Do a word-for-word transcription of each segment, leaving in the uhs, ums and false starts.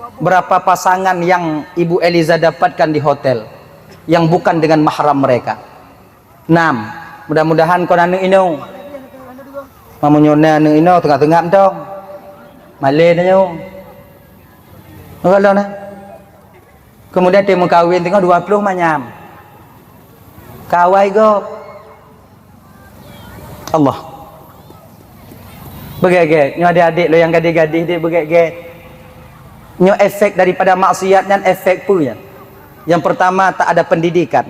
Berapa pasangan yang Ibu Eliza dapatkan di hotel yang bukan dengan mahram mereka? Enam. Mudah-mudahan kon aneuk inoe. Meunyoe na aneuk inoe, teungoh-teungoh mantong. Malée tanyoe. Nyoe ka lôn, eh. Kemudian teuh meukawen teungoh dua ploh manyam. Ka awai gob. Allah. Beugét-gét. Nyoe adék-adék lôn nyang gadéh-gadéh deh beugét-gét. Nyoe efek daripada maksiat nyan, efek peue nyan? Yang pertama, tak ada pendidikan.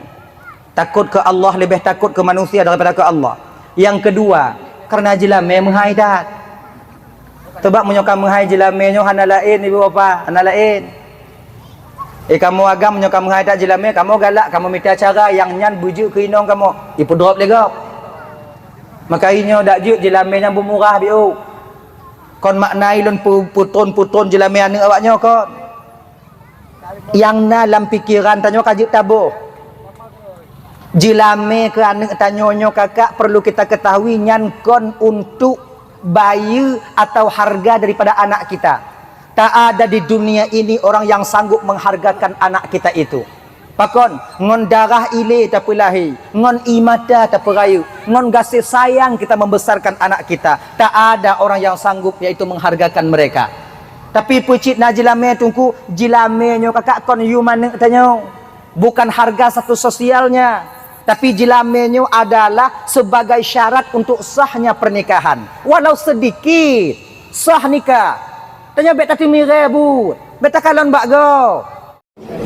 Takot keu Allah leubeh takot keu manusia daripada keu Allah. Yang kedua, karena jeulamé meuhai that. Sebab meunyoe ka meuhai jeulamé nyoe hana laén, ibu bapa, hana laén. Eh, kamoe agam meunyoe ka meuhai that jeulamé, kamoe galak, kamoe mita cara nyang nyan beujeuet keu inong kamoe, ipeudrop lé gob. Maka inyoe dak jeuet jeulamé nyang beumurah biôh. Kon makna ilôn peu-, peutrôn-peutrôn jeulamé aneuk awak nyoe kon. Nyang na lam pikeran tanyoe ka jeuet taboh. Jeulamé keu aneuk tanyoe nyoe kakak perlu kita ketahui nyan kon untuk bayeue atau harga daripada anak kita. Tak ada di dunia ini orang yang sanggup menghargakan anak kita itu. Pakon, ngon darah ilée tapeulahé, ngon ié mata tapeurayeuk, ngon gaséh sayang kita membesarkan anak kita. Tak ada orang yang sanggup yaitu menghargakan mereka. Tapi peucit na jeulamé teungku, jeulamé nyoe kakak kon yum aneuk tanyoe. Bukan harga status sosialnya, tapi jeulamé nyoe adalah sebagai syarat untuk sahnya pernikahan. Walau sedikit, sah nikah. Tanyoe bék tateumiré buet, bék takalon bak gob.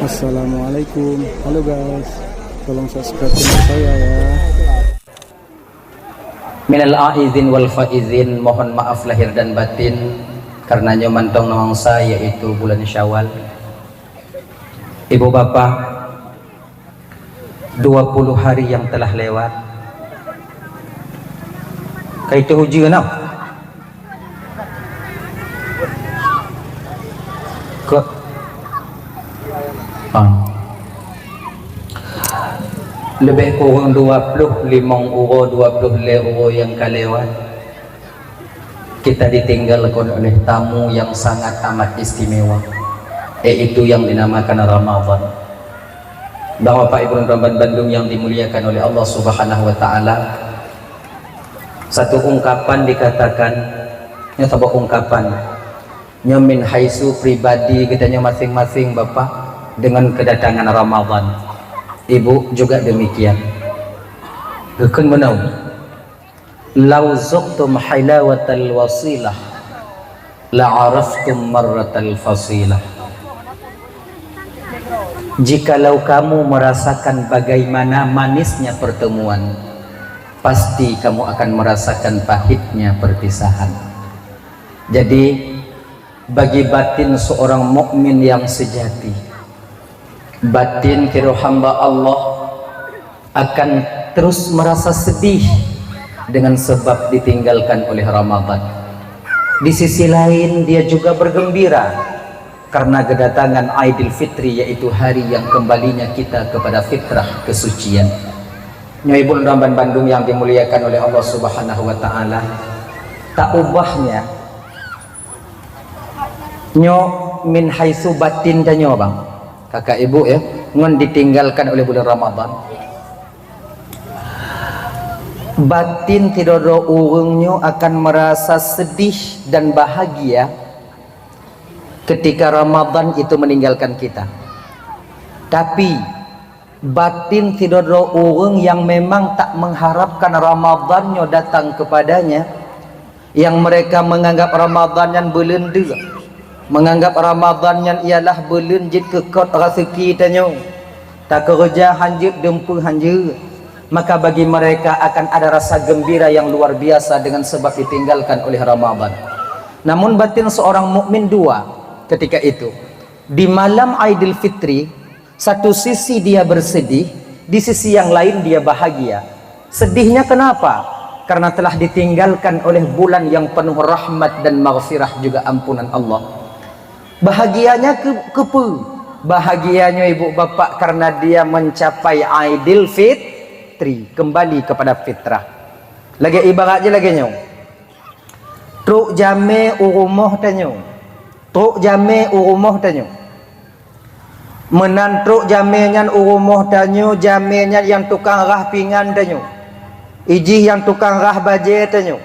Assalamualaikum. Halo guys, tolong subscribe channel saya ya. Minal aizin wal faizin, mohon maaf lahir dan batin, karena nyoe mantong nuansa yaitu bulan Syawal. Ibu bapa, dua puluh hari yang telah lewat. Kai teuh ujeuen noh. Ke, ah. Leubeh kurang dua ploh limong uroe, dua ploh lhée uroe nyang ka lewat, kita ditinggalkan oleh tamu yang sangat amat istimewa, yaitu yang dinamakan Ramadan. Bapak Ibu dan bandum yang dimuliakan oleh Allah Subhanahu wa Ta'ala, satu ungkapan dikatakan, nyoe saboh ungkapan, nyoe min haitsu pribadi geutanyoe maséng-maséng, Bapak, dengan kedatangan Ramadan. Ibu juga demikian. Geukheun meunoe, "Lau zuqtum halawatal wasilah, la araftum marratal fasilah." Jikalau kamu merasakan bagaimana manisnya pertemuan, pasti kamu akan merasakan pahitnya perpisahan. Jadi, bagi batin seorang mukmin yang sejati, batin keudroe hamba Allah akan terus merasa sedih dengan sebab ditinggalkan oleh Ramadan. Di sisi lain, dia juga bergembira karena kedatangan Aidil Fitri, yaitu hari yang kembalinya kita kepada fitrah kesucian. Nyoe ibu dan bandum yang dimuliakan oleh Allah Subhanahu wa Ta'ala, tak ubahnya nyoe min haitsu batin tanyoe, bang, kakak ibu, ya, ngon ditinggalkan oleh bulan Ramadan. Batin sidroe-droe ureuëng nyoe akan merasa sedih dan bahagia ketika Ramadan itu meninggalkan kita. Tapi, batin sidroe-droe ureuëng yang memang tak mengharapkan Ramadan nyoe datang kepadanya, yang mereka menganggap Ramadan nyan buleuen deuk, menganggap Ramadan nyan ialah buleuen jeuet keukot raseuki tanyoe, takeureuja hanjeuet, dumpeue hanjeuet, maka bagi mereka akan ada rasa gembira yang luar biasa dengan sebab ditinggalkan oleh Ramadan. Namun batin seorang mukmin dua ketika itu. Di malam Aidil Fitri, satu sisi dia bersedih, di sisi yang lain dia bahagia. Sedihnya kenapa? Karena telah ditinggalkan oleh bulan yang penuh rahmat dan maghfirah juga ampunan Allah. Bahagianya ke, kepe? Bahagianya ibu bapak karena dia mencapai Aidil Fitri, kembali kepada fitrah. Lagée ibarat je lagée nyoe. Trok jamé u rumoh tanyoe. Trok jamé u rumoh tanyoe. Meunan trok jamé nyan u rumoh tanyoe, jamé nyan nyang tukang rhah pingan tanyoe. Ijih nyang tukang rhah bajée tanyoe.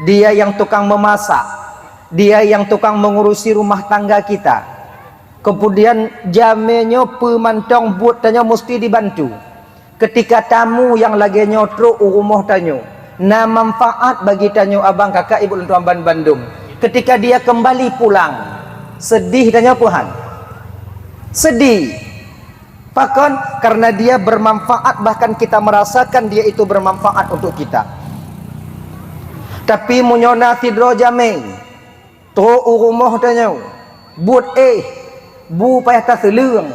Dia nyang tukang memasak. Dia nyang tukang mengurusi rumah tangga kita. Kemudian jamé nyoe peue mantong buet tanyoe musti dibantu. Ketika tamu nyang lagée nyoe trok u rumoh tanyoe, na manfaat bagi tanyoe abang kakak ibu lôn tuan ban bandum. Ketika dia kembali pulang, sedih tanyoe peue han? Sedih. Pakon? Karena dia bermanfaat, bahkan kita merasakan dia itu bermanfaat untuk kita. Tapi meunyoe na sidroe jamé, trok u rumoh tanyoe, buet éh, bu payah taseuleueng,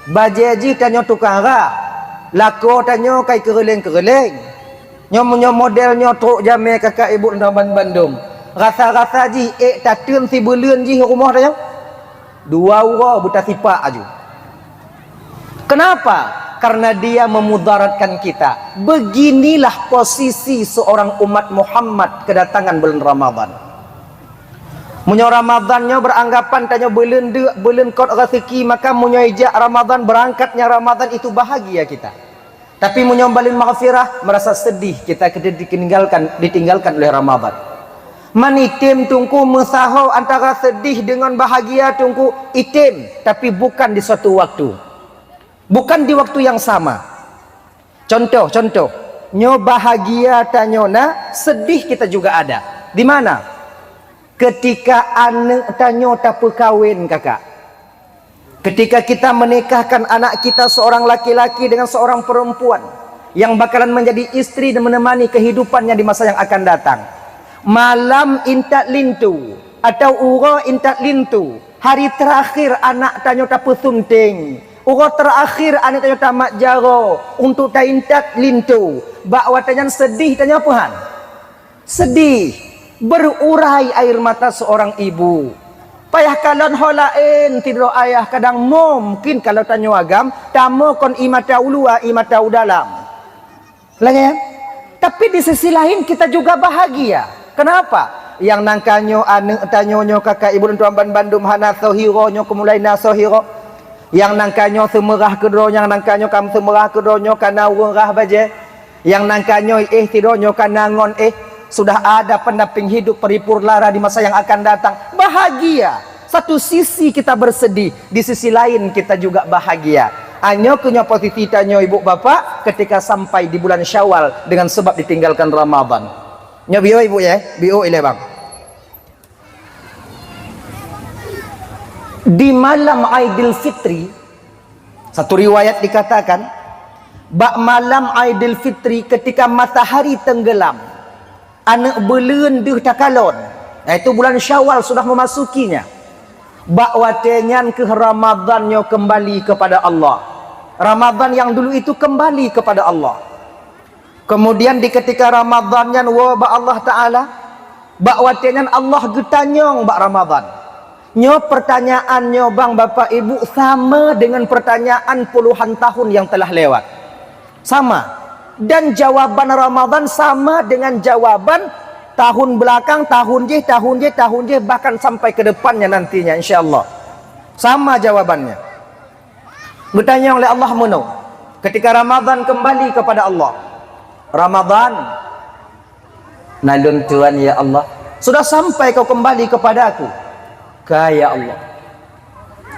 bajée jih tanyoe tukang rhah, lakoe tanyoe kai keureuleng-keureuleng. Nyoe meunyoe model nyoe trok jamé kakak ibu lôn tuan ban bandum, rasa-rasa jih ék tateun sibuleuen jih u rumoh tanyoe. Dua uroe beutasipak aju. Kenapa? Karena dia memudaratkan kita. Beginilah posisi seorang umat Muhammad kedatangan bulan Ramadan. Meunyoe Ramadan nyoe beranggapan tanyoe buleuen deuk, buleuen kot rezeki, maka meunyoe ijak Ramadan, berangkatnya Ramadan, itu bahagia kita. Tapi meunyoe buleuen maghfirah, merasa sedih kita ketika ditinggalkan, ditinggalkan oleh Ramadan. Man item teungku meusaho antara sedih dengan bahagia teungku, item, tapi bukan di suatu waktu. Bukan di waktu yang sama. Contoh, contoh. Nyoe bahagia tanyoe na, sedih kita juga ada. Di mana? Ketika aneuk tanyoe tapeukawen, kakak. Ketika kita menikahkan anak kita seorang laki-laki dengan seorang perempuan yang bakalan menjadi istri dan menemani kehidupannya di masa yang akan datang. Malam intat linto atau uroe intat linto, hari terakhir anak tanyoe tapeusunting, uroe terakhir aneuk tanyoe tamat jaroe untuk taintat linto, bak watée nyan sedih tanyoe peue han? Sedih, berurai air mata seorang ibu. Payah kalon ho laén sidroe ayah, kadang mungkin kalau tanyoe agam, tamoe kon ie mata u luwa, ie mata u dalam. Lagée nyan. Tapi di sisi lain kita juga bahagia. Kenapa? Nyang nangka nyoe aneuk tanyoe nyoe kakak ibu lôn tuan ban bandum hana soe hiroe nyoe keumulai na soe hiroe. Nyang nangka nyoe seumeurah keudroe, nyang nangka nyoe kam seumeurah keudroe nyoe kana ureuëng rhah bajée. Nyang nangka nyoe éh sidroe nyoe kana ngon éh. Sudah ada pendamping hidup paripurna di masa yang akan datang. Bahagia. Satu sisi kita bersedih, di sisi lain kita juga bahagia. Anyoe keuh nyoe posisi tanyoe ibu bapak ketika sampai di bulan Syawal dengan sebab ditinggalkan Ramadan. Nyoe biôh ibu ya, biôh ilée bang. Di malam Aidil Fitri, satu riwayat dikatakan, bak malam Aidil Fitri ketika matahari tenggelam, aneuk buleuen deuh takalon, yaitu bulan Syawal sudah memasukinya. Bak watée nyan keuh Ramadan nyoe kembali kepada Allah. Ramadan yang dulu itu kembali kepada Allah. Kemudian di ketika Ramadan nyan woe bak Allah Taala, bak watée nyan Allah geutanyong bak Ramadan. Nyoe pertanyaan nyoe bang bapak ibu sama dengan pertanyaan puluhan tahun yang telah lewat. Sama. Dan jawaban Ramadan sama dengan jawaban tahun belakang, tahun jih, tahun jih, tahun jih, bahkan sampai ke depannya nantinya insya Allah. Sama jawabannya. Geutanyong lé Allah meunoe, ketika Ramadan kembali kepada Allah. Ramadan, na lôn tuan ya Allah, sudah sampai kau kembali kepada aku? Ka ya Allah.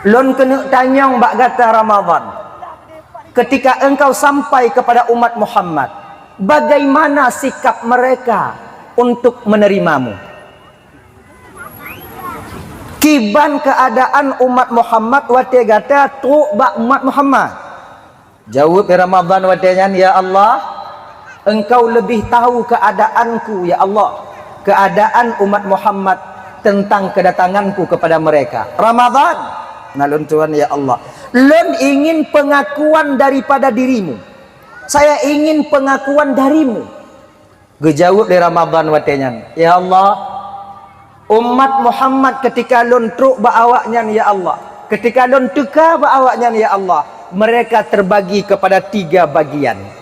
Lôn keuneuk tanyong bak gata Ramadan, ketika engkau sampai kepada umat Muhammad, bagaimana sikap mereka untuk menerimamu? Kiban keadaan umat Muhammad watée gata trok bak umat Muhammad? Jaweueb Ramadan watée nyan, "Ya Allah, Engkau lebih tahu keadaanku, ya Allah, keadaan umat Muhammad tentang kedatanganku kepada mereka." Ramadan, na lôn tuan, "Ya Allah, lôn ingin pengakuan daripada dirimu. Saya ingin pengakuan darimu." Geujaweueb lé Ramadan watée nyan, "Ya Allah, umat Muhammad ketika lôn trok bak awaknyan, ya Allah, ketika lôn teuka bak awaknyan, ya Allah, mereka terbagi kepada tiga bagian."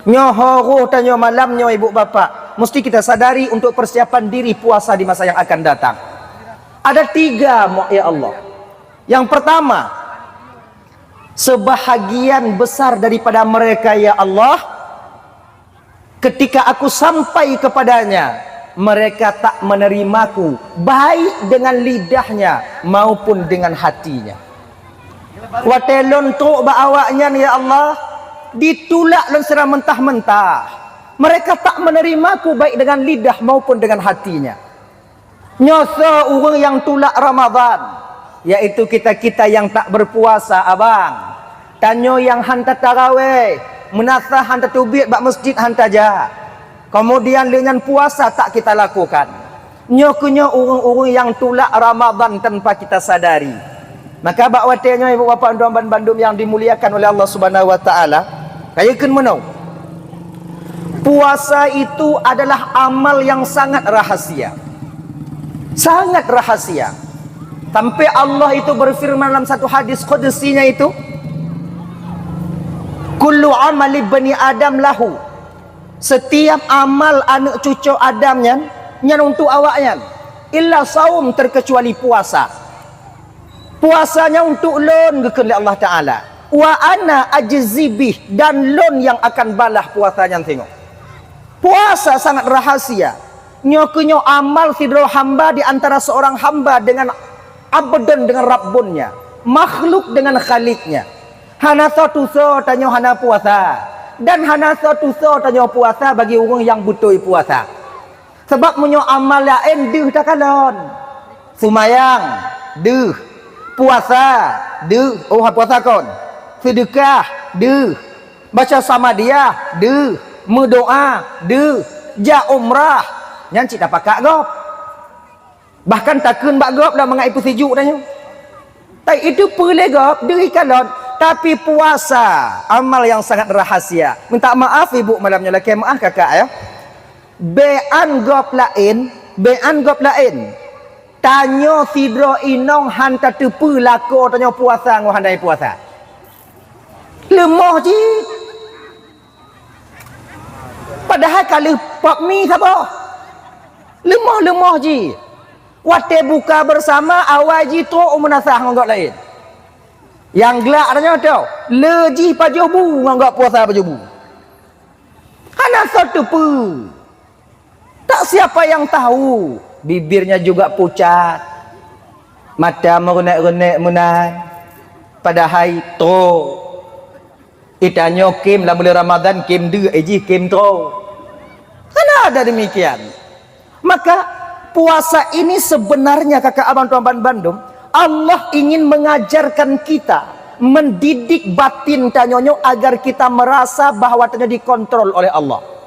Nyoe ho roh tanyoe malam nyoe ibu bapak, mesti kita sadari untuk persiapan diri puasa di masa yang akan datang. Ada tiga, mo-, ya Allah. Yang pertama, sebahagian besar daripada mereka, ya Allah, ketika aku sampai kepadanya, mereka tak menerimaku, baik dengan lidahnya maupun dengan hatinya. Watée lôn trok bak awaknyan, ya Allah, ditulak lôn secara mentah-mentah. Mereka tak menerimaku, baik dengan lidah maupun dengan hatinya. Nyoe soe ureuëng nyang tulak Ramadhan, yaitu kita-kita nyang tak berpuasa, abang. Tanyoe nyang han tatarawéh, meunasah han tateubiet bak masjid han tajak. Kemudian lé nyan puasa tak kita lakukan. Nyoe keuh nyoe ureuëng-ureuëng nyang tulak Ramadhan tanpa kita sadari. Maka bak watée nyoe, ibu bapak dan tuan bandum nyang dimuliakan oleh Allah Subhanahu wa taala, kayeukeun meunoe. Puasa itu adalah amal yang sangat rahasia. Sangat rahasia. Sampai Allah itu berfirman dalam satu hadis qudsinya itu, "Kullu amali bani Adam lahu." Setiap amal aneuk cuco Adam nyan, nyan untuk awaknyan. Illa saum, terkecuali puasa. Puasa nyan untuk lôn, geukheun lé Allah Taala. Wa ana ajzi bih, dan lôn nyang akan balah puasa nyan singoh. Puasa sangat rahasia. Nyoe keuh nyoe amal sidroe hamba di antara seorang hamba dengan abdon, dengan rabbunnya, makhluk dengan khaliknya. Hana soe tusoe tanyoe hana puasa, dan hana soe tusoe tanyoe puasa bagi ureuëng nyang beutôi puasa. Sabab meunyoe amal laén deuh takalon. Seumayang, deuh. Puasa, deuh. Oh, puasa kon. Seudeukah, deuh. Baca samadiah, deuh. Meudoá, deuh. Jak umrah, nyan cit tapakak gob. Bahkan takheun bak gob dah mangat ipeusijuek tanyoe. Tapi itu peue lé gob, deuh ikalon. Tapi puasa, amal yang sangat rahasia. Minta maaf ibu malam nyoe, lakée maaf kakak ya. Béan gob laén, béan gob laén. Tanyoe sidroe inong han tateupeue lakoe tanyoe puasa ngon hana puasa. Leumoh jih. Padahai ka lheueh pop mi saboh. Leumoh-leumoh jih. Watée buka bersama, awai jih trok u meunasah ngon gob laén. Nyang glak tanyoe teuh, le jih pajoh bu ngon gob puasa pajoh bu. Hana soe teupeue. Tak siapa yang tahu, bibirnya juga pucat, mata meureunék-reunék meunan, padahai trok. Itanyoe kém lam bulan Ramadan, kém deuh, eh, jih kém trok. Kan ada demikian. Maka, puasa ini sebenarnya, kakak abang tuan bandum, Allah ingin mengajarkan kita, mendidik batin tanyoe nyoe agar kita merasa bahwa tanyoe dikontrol oleh Allah.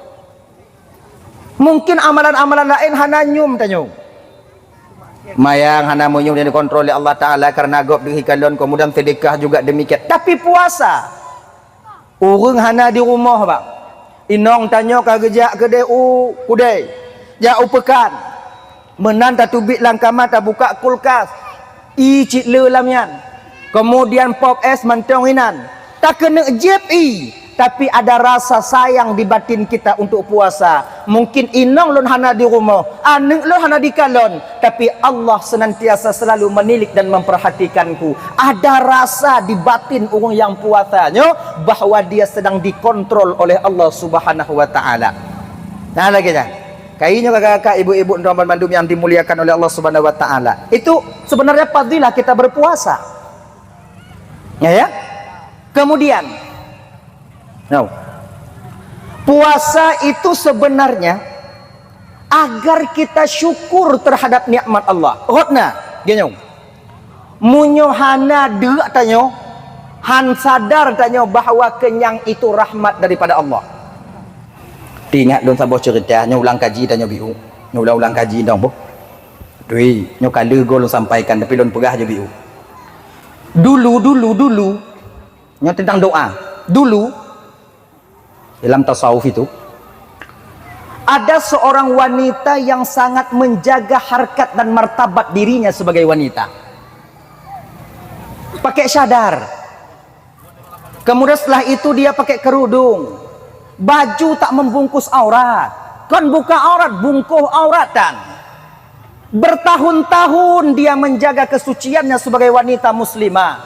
Mungkin amalan-amalan laén hana nyium tanyoe. Mayang hana meunyium dan dikontrol oleh Allah Taala karena gob deuh ikalon, kemudian sedekah juga demikian. Tapi puasa, ureuëng hana di rumoh, bang. Inong tanyoe ka geujak keudeh u kudée, jak u peukan. Meunan tateubiet lam kama, tabuka kulkas. Ie cit le lam nyan. Kemudian pop es mantong inan. Takeuneuk jieb ie, tapi ada rasa sayang di batin kita untuk puasa. Mungkin inong lôn hana di rumoh, aneuk lôn hana dikalon, tapi Allah senantiasa selalu menilik dan memperhatikanku. Ada rasa di batin ureuëng nyang puasa nyoe bahwa dia sedang dikontrol oleh Allah Subhanahu wa taala. Nah, lagée nyan. Kayée nyoe kakak-kakak, ibu-ibu, dan bandum yang dimuliakan oleh Allah Subhanahu wa taala. Itu sebenarnya fadilah kita berpuasa. Ya, ya. Kemudian, no. Puasa itu sebenarnya agar kita syukur terhadap nikmat Allah. Rotna, geunyong. Meunyoe hana deuk tanyoe, han sadar tanyoe bahwa kenyang itu rahmat daripada Allah. Teuingat lôn saboh ceurita, nyoe ulang kaji tanyoe biu. Nyoe ulang-ulang kaji dong boh. Tui, nyoe ka lheueh goe lôn sampaikan, tapi lôn peugah je biu. Dulu, dulu, dulu, nyoe tentang doa. Dulu, dalam tasawuf itu, ada seorang wanita yang sangat menjaga harkat dan martabat dirinya sebagai wanita. Pakai syadar. Kemudian setelah itu dia pakai kerudung. Baju tak membungkus aurat. Kon buka aurat, bungkus aurat tan. Bertahun-tahun dia menjaga kesuciannya sebagai wanita muslimah.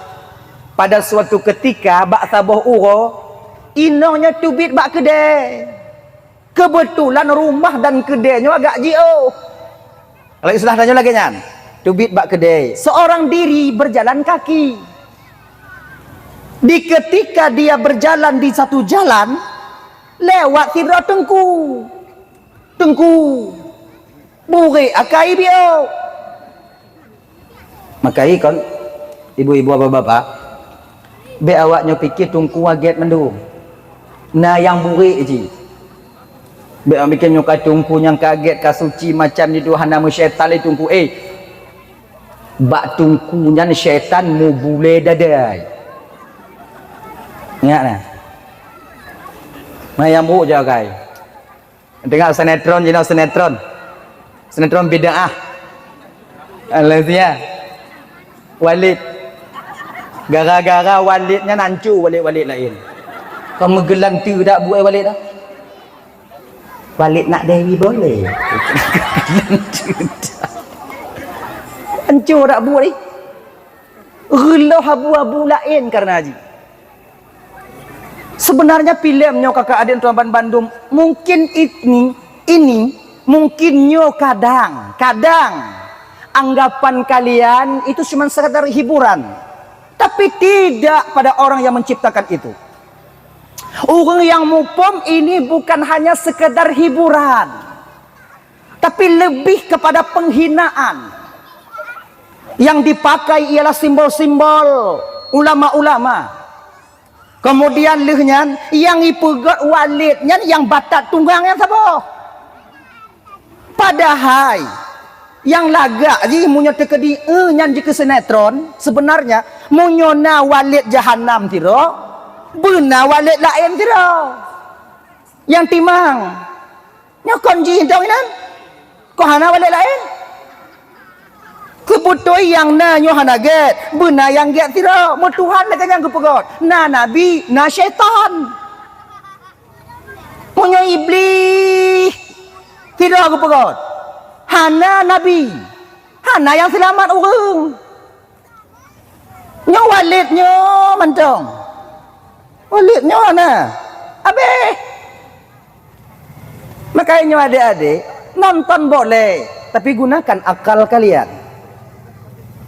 Pada suatu ketika, bak saboh uroe, inong nyoe teubiet bak keudè. Keubeutulan rumah dan keudè nyoe agak jiôh. Kalau istilah tanyoe lagèe nyan, teubiet bak keudè. Seorang diri berjalan kaki. Di ketika dia berjalan di satu jalan, lewat sidroe teungku. Teungku, burék akai biôh. Maka kon, ibu-ibu, bapak-bapak, bèk awak nyoe pike teungku agèt mandum. Na nyang burék jih. Bèk awak pike nyoe ka teungku nyang ka agèt, ka suci, macam nyoe hana meusyaitan lé teungku. Eh, bak teungku nyan syaitan meubulèe dadai. Ingat nah. Na nyang burék jih akai. Tengok sinetron jinoe, sinetron. Sinetron bid'ah. Alazia. Walid. Gara-gara Walid nyan hancô Walid-Walid laén. Ka meugeulanteu dak buet Walid dah. Walid nak Dewi boleh. Hancô dak buet ni. Reuloh abu-abu laén kareuna jih. Sebenarnya filem nyoe kakak adik tuan ban bandum, mungkin ini, ini mungkin nyoe kadang, kadang anggapan kalian itu cuma sekadar hiburan. Tapi tidak pada orang yang menciptakan itu. Ureuëng yang muphom ini bukan hanya sekadar hiburan, tapi lebih kepada penghinaan. Yang dipakai ialah simbol-simbol ulama-ulama. Kemudian lheueh nyan, nyang ipeugöt Walid nyan nyang batat tunggang nyan saboh. Padahai, nyang lagak jih meunyoe teukeudi, eh, nyan jih keu sinetron, sebenarnya, meunyoe na Walid Jahanam sidroe, beuna Walid laén sidroe. Nyang timang. Nyoe kon jih dong inan. Kon hana Walid laén. Keubeutôi nyang na nyoe hana gét, beuna nyang gét sidroe. Meutuhan lagèe nyang geupeugöt, na nabi, na syaitan. Meunyoe Iblih sidroe geupeugöt, hana nabi, hana nyang seulamat ureuëng. Nyoe Walid nyoe mantong. Walid nyoe na. Habéh. Makanya nyoe adik-adik, nonton boleh, tapi gunakan akal kalian.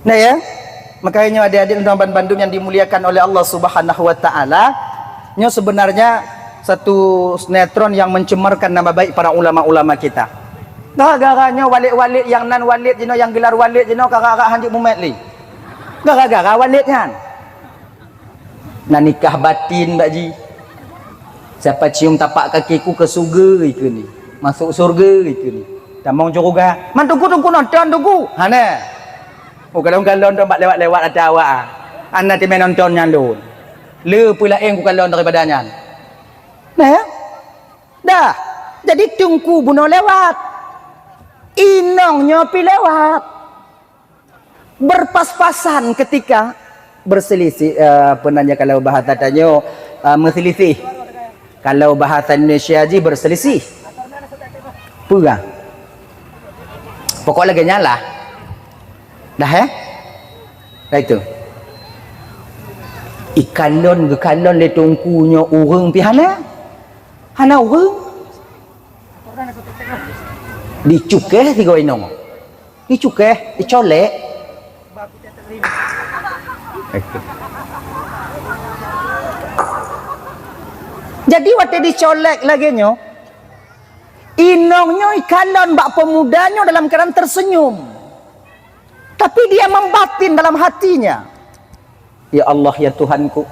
Nah ya, makanya nyoe adik-adik nonton bandum yang dimuliakan oleh Allah Subhanahu wa Ta'ala, nyoe sebenarnya satu sinetron yang mencemarkan nama baik para ulama-ulama kita. Gara-gara nyoe Walid-Walid yang nan Walid jinoe, yang gelar Walid jinoe, gara-gara hanjeuet mumet lé. Gara-gara Walid nyan. Na nikah batin bak jih. Siapa cium tapak kakiku ke surga ikeu ni. Masuk surga ikeu ni. Tamong syeuruga. Man teungku, teungku nonton teungku. Hana. Oh, kalon-kalon tu bak lewat-lewat ata awak ah. Hana teumé nonton nyan lôn. Le peulaén ku kalon daripada nyan. Nah, ya? Dah. Jadi teungku bunoe lewat. Inong nyoe pi lewat. Berpas-pasan ketika berselisih, eh, apa namanya kalau bahasa tanyoe, eh, meuselisih. Kalau bahasa Indonesia jih berselisih. Peue? Pokok lagèe nyan lah. Dah, eh? Dah itu. Ikalon geukalon lé teungku nyoe ureuëng pi hana? Hana ureuëng. Dicukéh sigoe inong. Dicukéh, dicolek. Jadi watèe dicolek lagèe nyoe, inong nyoe ikalon bak pemuda nyoe dalam keadaan tersenyum. Tapi dia membatin dalam hatinya. Ya Allah, ya Tuhanku,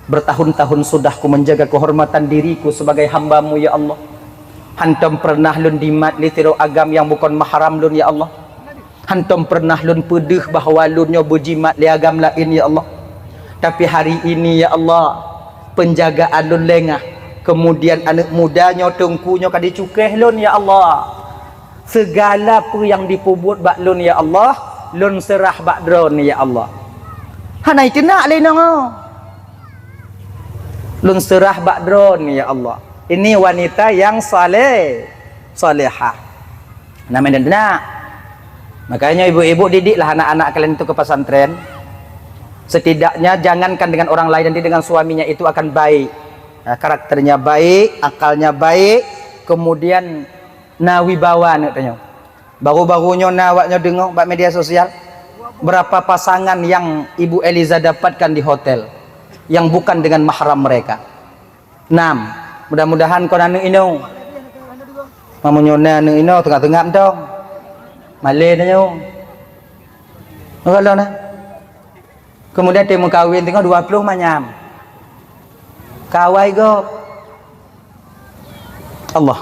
bertahun-tahun sudah ku menjaga kehormatan diriku sebagai hamba-Mu, ya Allah. Hantom pernah lôn dimat lé sidroe agam nyang bukon mahram lôn, ya Allah. Hantom pernah lôn peudeuh bahwa lôn nyoe beujimat lé agam laén, ya Allah. Tapi hari ini, ya Allah, penjagaan lôn lengah. Kemudian aneuk muda nyoe, teungku nyoe ka dicukéh lôn, ya Allah. Segala peue nyang jipeubuet bak lôn, ya Allah, lôn seurah bak Droeneuh, ya Allah. Hana iteunak lé inong. Lôn seurah bak Droeneuh, ya Allah. Ini wanita yang saleh, salehah. Nama dia nak? Makanya ibu-ibu, didiklah anak-anak kalian itu ke pesantren. Setidaknya jangankan dengan orang lain, nanti dengan suaminya itu akan baik. Nah, karakternya baik, akalnya baik, kemudian na wibawa aneuk tanyoe. Baru-baru nyoe na awak nyoe deungoe bak media sosial, berapa pasangan yang Ibu Eliza dapatkan di hotel yang bukan dengan mahram mereka. Enam. Mudah-mudahan kon aneuk inoe. Meunyoe na aneuk inoe, teungab-teungab mantong. Malée tanyoe. Kalau na. Kemudian teuh meukawen teungoh dua ploh manyam. Kawai gob. Allah.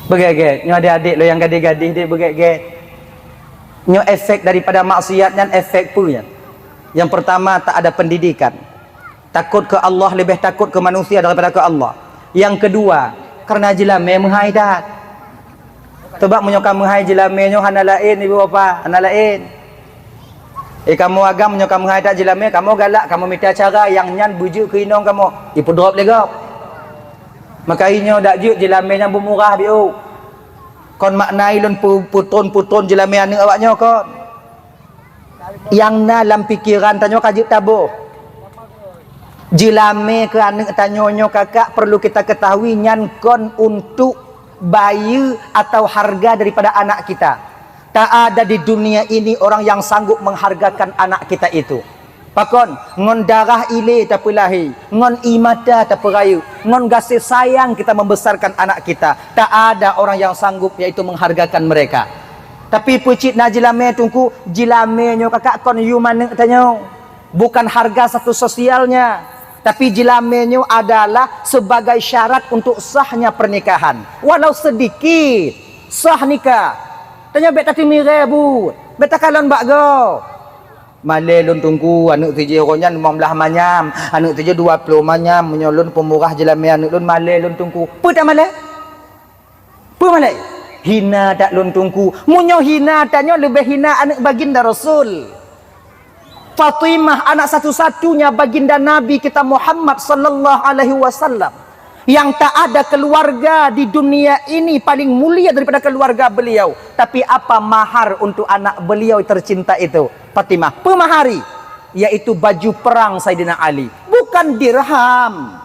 Beugét-gét. Nyoe adik-adik lôn nyang gadih-gadih deh, beugét-gét. Nyoe efek daripada maksiat nyan, efek peue nyan? Yang pertama, tak ada pendidikan. Takot keu Allah leubeh takot keu manusia daripada keu Allah. Yang kedua, karena jeulamé meuhai that. Sebab meunyoe ka meuhai jeulamé nyoe hana laén, ibu bapa, hana laén. Eh, kamoe agam meunyoe ka meuhai that jeulamé, kamoe galak, kamoe mita cara nyang nyan beujeuet keu inong kamoe, ipeudrop lé gob. Maka inyoe dak jeuet jeulamé nyang beumurah biôh. Kon makna ilôn pu-, putron-putron jeulamé aneuk awak nyoe kon. Nyang na lam pikeran tanyoe ka jeuet taboh. Jeulamé keu aneuk tanyoe nyoe kakak perlu kita ketahui nyan kon untuk bayeue atau harga daripada anak kita. Tak ada di dunia ini orang yang sanggup menghargakan anak kita itu. Pakon, ngon darah ilé tapeulahé, ngon ie mata tapeurayeuk, ngon gaséh sayang kita membesarkan anak kita. Tak ada orang yang sanggup yaitu menghargakan mereka. Tapi peucit na jeulamé teungku, jeulamé nyoe kakak kon yum aneuk tanyoe. Bukan harga status sosialnya, tapi jeulamé nyoe adalah sebagai syarat untuk sahnya pernikahan. Walau sedikit, sah nikah. Tanyoe bék tateumiré buet, bék takalon bak gob. Malée lôn teungku, aneuk sijih uroe nyan limong blaih manyam, aneuk sijih dua ploh manyam, meunyoe lôn peumurah jeulamé aneuk lôn, malée lôn teungku. Peue tamalée? Peue malée? Hina that lôn teungku. Meunyoe hina tanyoe leubeh hina aneuk baginda Rasul. Fatimah, anak satu-satunya baginda Nabi kita Muhammad sallallahu alaihi wasallam. Yang tak ada keluarga di dunia ini paling mulia daripada keluarga beliau. Tapi apa mahar untuk anak beliau tercinta itu? Fatimah, peue mahari? Yaitu baju perang Saidina Ali. Bukan dirham.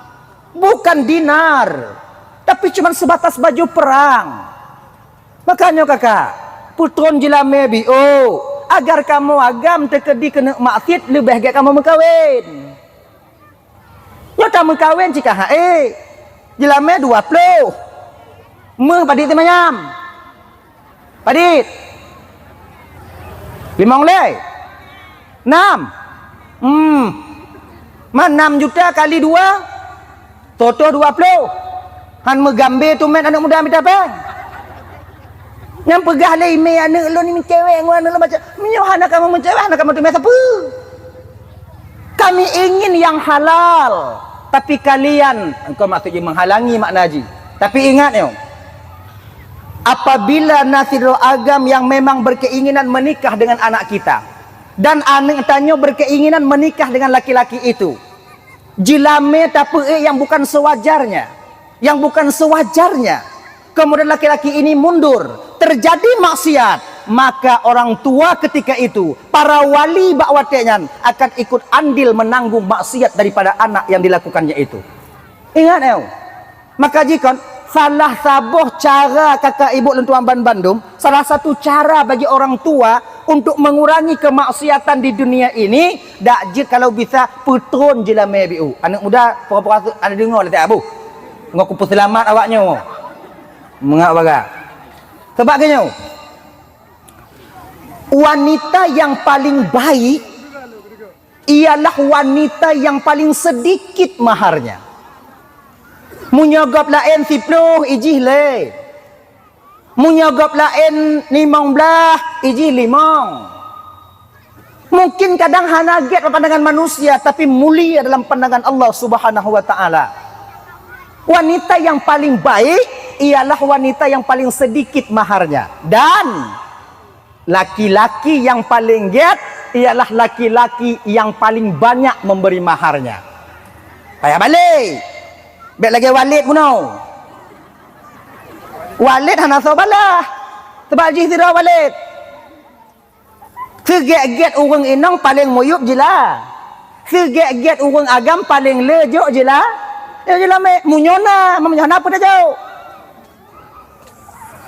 Bukan dinar, tapi cuma sebatas baju perang. Makanya kakak, putron jeulamé biôh, agar kamoe agam teukeudi keuneuk maksiet leubeh gét kamoe meukawen. Nyoe tameukawen cit ka hase, jeulamé dua ploh, méuh padit teumanyam. Padit? Limong lé? Nam? Hmm. Man nam juta kali dua? Sotoh dua ploh. Han meugambé teumé aneuk muda mita péng. Nyang peugah lé imé aneuk lôn ni meucewek ngon aneuk lôn macam, meunyoe hana kamoe meucewek, hana kamoe teumé sapeue? Kami ingin yang halal, tapi kalian, engkau maksud jih menghalangi makna jih. Tapi ingat nyoe, apabila na sidroe agam yang memang berkeinginan menikah dengan anak kita, dan aneuk tanyoe berkeinginan menikah dengan laki-laki itu, jeulamé tapeuék yang bukan sewajarnya, yang bukan sewajarnya, kemudian laki-laki ini mundur, terjadi maksiat, maka orang tua ketika itu, para wali bak watée nyan akan ikut andil menanggung maksiat daripada anak yang dilakukannya itu. Ingat nyoe. Maka jikon salah saboh cara kakak ibu lôn tuan ban bandum, salah satu cara bagi orang tua untuk mengurangi kemaksiatan di dunia ini, dak jeuet kalau bisa putron jeulamé biôh. Aneuk muda, pura-pura su-, ada deungoe lé abu. Ngon kupeuseulamat awak nyoe. Meungak baga. Sebab keu nyoe, wanita yang paling baik ialah wanita yang paling sedikit maharnya. Meunyoe gob laén siploh, ijih lé. Meunyoe gob laén limong blaih, ijih limong. Mungkin kadang hana gét dalam pandangan manusia, tapi mulia dalam pandangan Allah Subhanahu wa Ta'ala. Wanita yang paling baik ialah wanita yang paling sedikit maharnya. Dan laki-laki yang paling gét ialah laki-laki yang paling banyak memberi maharnya. Payah balek. Bék lagée Walid bunoe. Walid hana soe balah. Teubak jih sidroe balet. Seugét-gét ureuëng inong paleng muyueb jila. Seugét-gét ureuëng agam paleng le jok jila. Ya jila mé, meunyoe na, meunyoe na peue tajok.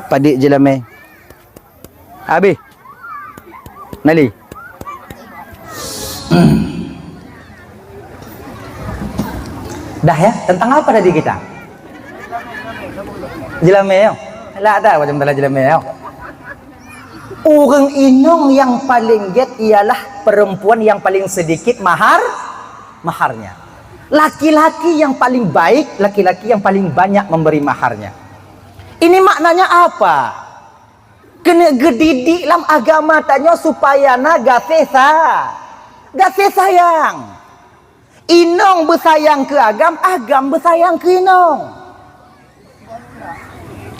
Padit jila mé. Habis. Nali. Dah ya, tentang apa tadi kita? Jila mé ya. Lah ada macam dalam jila mé ya. Ureuëng inong yang paling gét ialah perempuan yang paling sedikit mahar, maharnya. Laki-laki yang paling baik, laki-laki yang paling banyak memberi maharnya. Ini maknanya apa? Keuneuk geudidik lam agama tanyoe supaya na gaséh sa-, gaséh sayang. Inong beusayang keu agam, agam beusayang keu inong.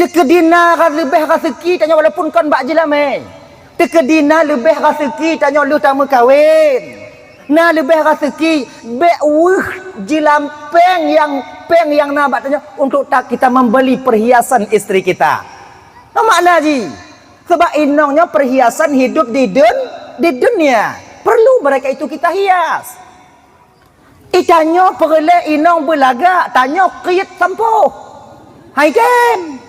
Teukeudi na leubeh raseuki tanyoe walaupun kon bak jeulamé. Teukeudi na leubeh raseuki tanyoe lheueh tameukawen. Na leubeh raseuki, bék weueh jilam péng nyang, péng nyang na bak tanyoe untuk ta-, kita membeli perhiasan istri kita. Nah, makna jih. Sebab inong nyoe perhiasan hidup di dun-, di dunia. Perlu mereka itu kita hias. Ih, tanyoe peureulée inong beulagak, tanyoe kriet sampôh. Hai tem.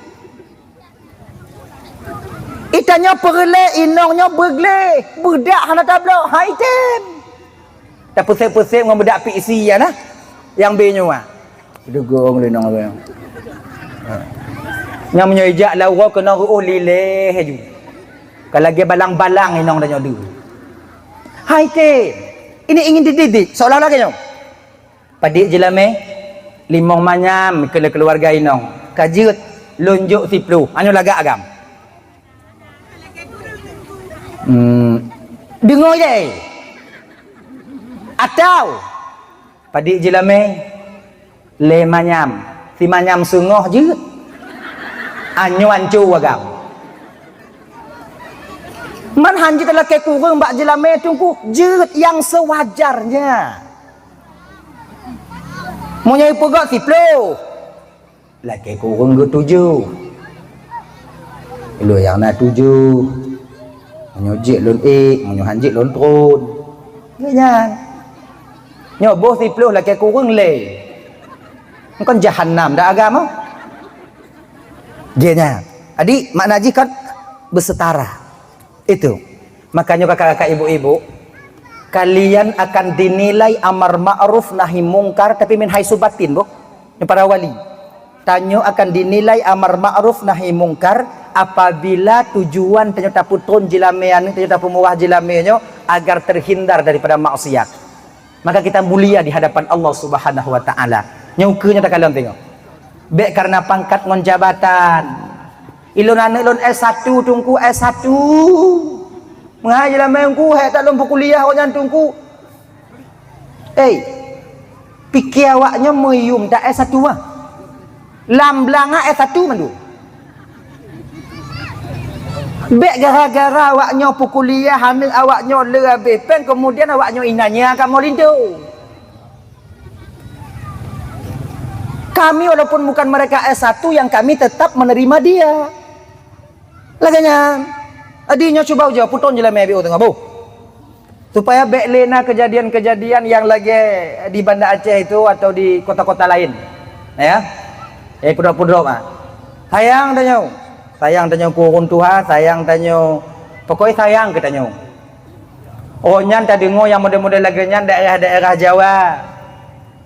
Ih, tanyoe peureulée inong nyoe beugleh, beudak hana tablok. Hai tem. Tapeusék-peusék ngon beudak pik isi ya nah. Yang be nyoe ah. Dugong lé nong. Nyang meunyoe ijak lam uroe keunoe reuôh lilée laju. Ka lagée balang-balang inong tanyoe deuh. Hai tem. Ini ingin dididik seolah-olah lagée nyoe. Padit jeulamé, limong manyam keu keuluwarga inong. Ka jeuet lôn jok siploh. Anyoe lagak agam. Hmm. Deungoe deh. Atau padit jeulamé, lé manyam, si manyam seungoh jeuet. Anyoe anco agam. Man han jeuet lakée kureueng bak jeulamé teungku, jeuet nyang sewajarnya. Meunyoe ipeugah siploh, lakée kureueng geutujoh. Lôn nyang na tujoh. Meunyoe jeuet lôn ék, meunyoe han jeuet lôn tron. Nyan. Nyoe boh siploh lakée kureueng lé. Kon jahanam dak agama. Jih nyan. Jadi makna jih kan bersetara. Itu. Makanya kakak-kakak, ibu-ibu, kalian akan dinilai amar ma'ruf nahi mungkar tapi min haitsu batin, boh. Nyoe para wali. Tanyoe akan dinilai amar ma'ruf nahi mungkar apabila tujuan tanyoe tapeutron jeulamé nyoe, tanyoe tapeumurah jeulamé nyoe agar terhindar daripada maksiat. Maka kita mulia di hadapan Allah Subhanahu wa Ta'ala. Nyoe ukeue nyoe takalon teungoh. Bék karena pangkat ngon jabatan. Ilôn aneuk lôn S satu teungku, S satu. Meuhai jeulamé teungku, hék that lôn peukuliah awaknyan teungku. Hei, pike awaknyoe meuyum that S satu ah. Lam blang ah S satu mandum. Bék gara-gara awaknyoe peukuliah, aneuk awaknyoe le habéh péng, kemudian awaknyoe inanya kamoe linto. Kami walaupun bukan mereka S satu yang kami tetap menerima dia. Lagée nyan. Jadi nyoe cuba ujoe peutrôn jeulamé biôh teungoh boh. Supaya bék lé na kejadian-kejadian yang lagée di Banda Aceh itu atau di kota-kota lain. Ya. Eh, pudrop-pudrop ah. Sayang tanyoe. Sayang tanyoe keu ureuëng tuha, sayang tanyoe. Pokoknya sayang keu tanyoe. Oh, nyan tadeungoe nyang model-model lagée nyan daerah-daerah Jawa.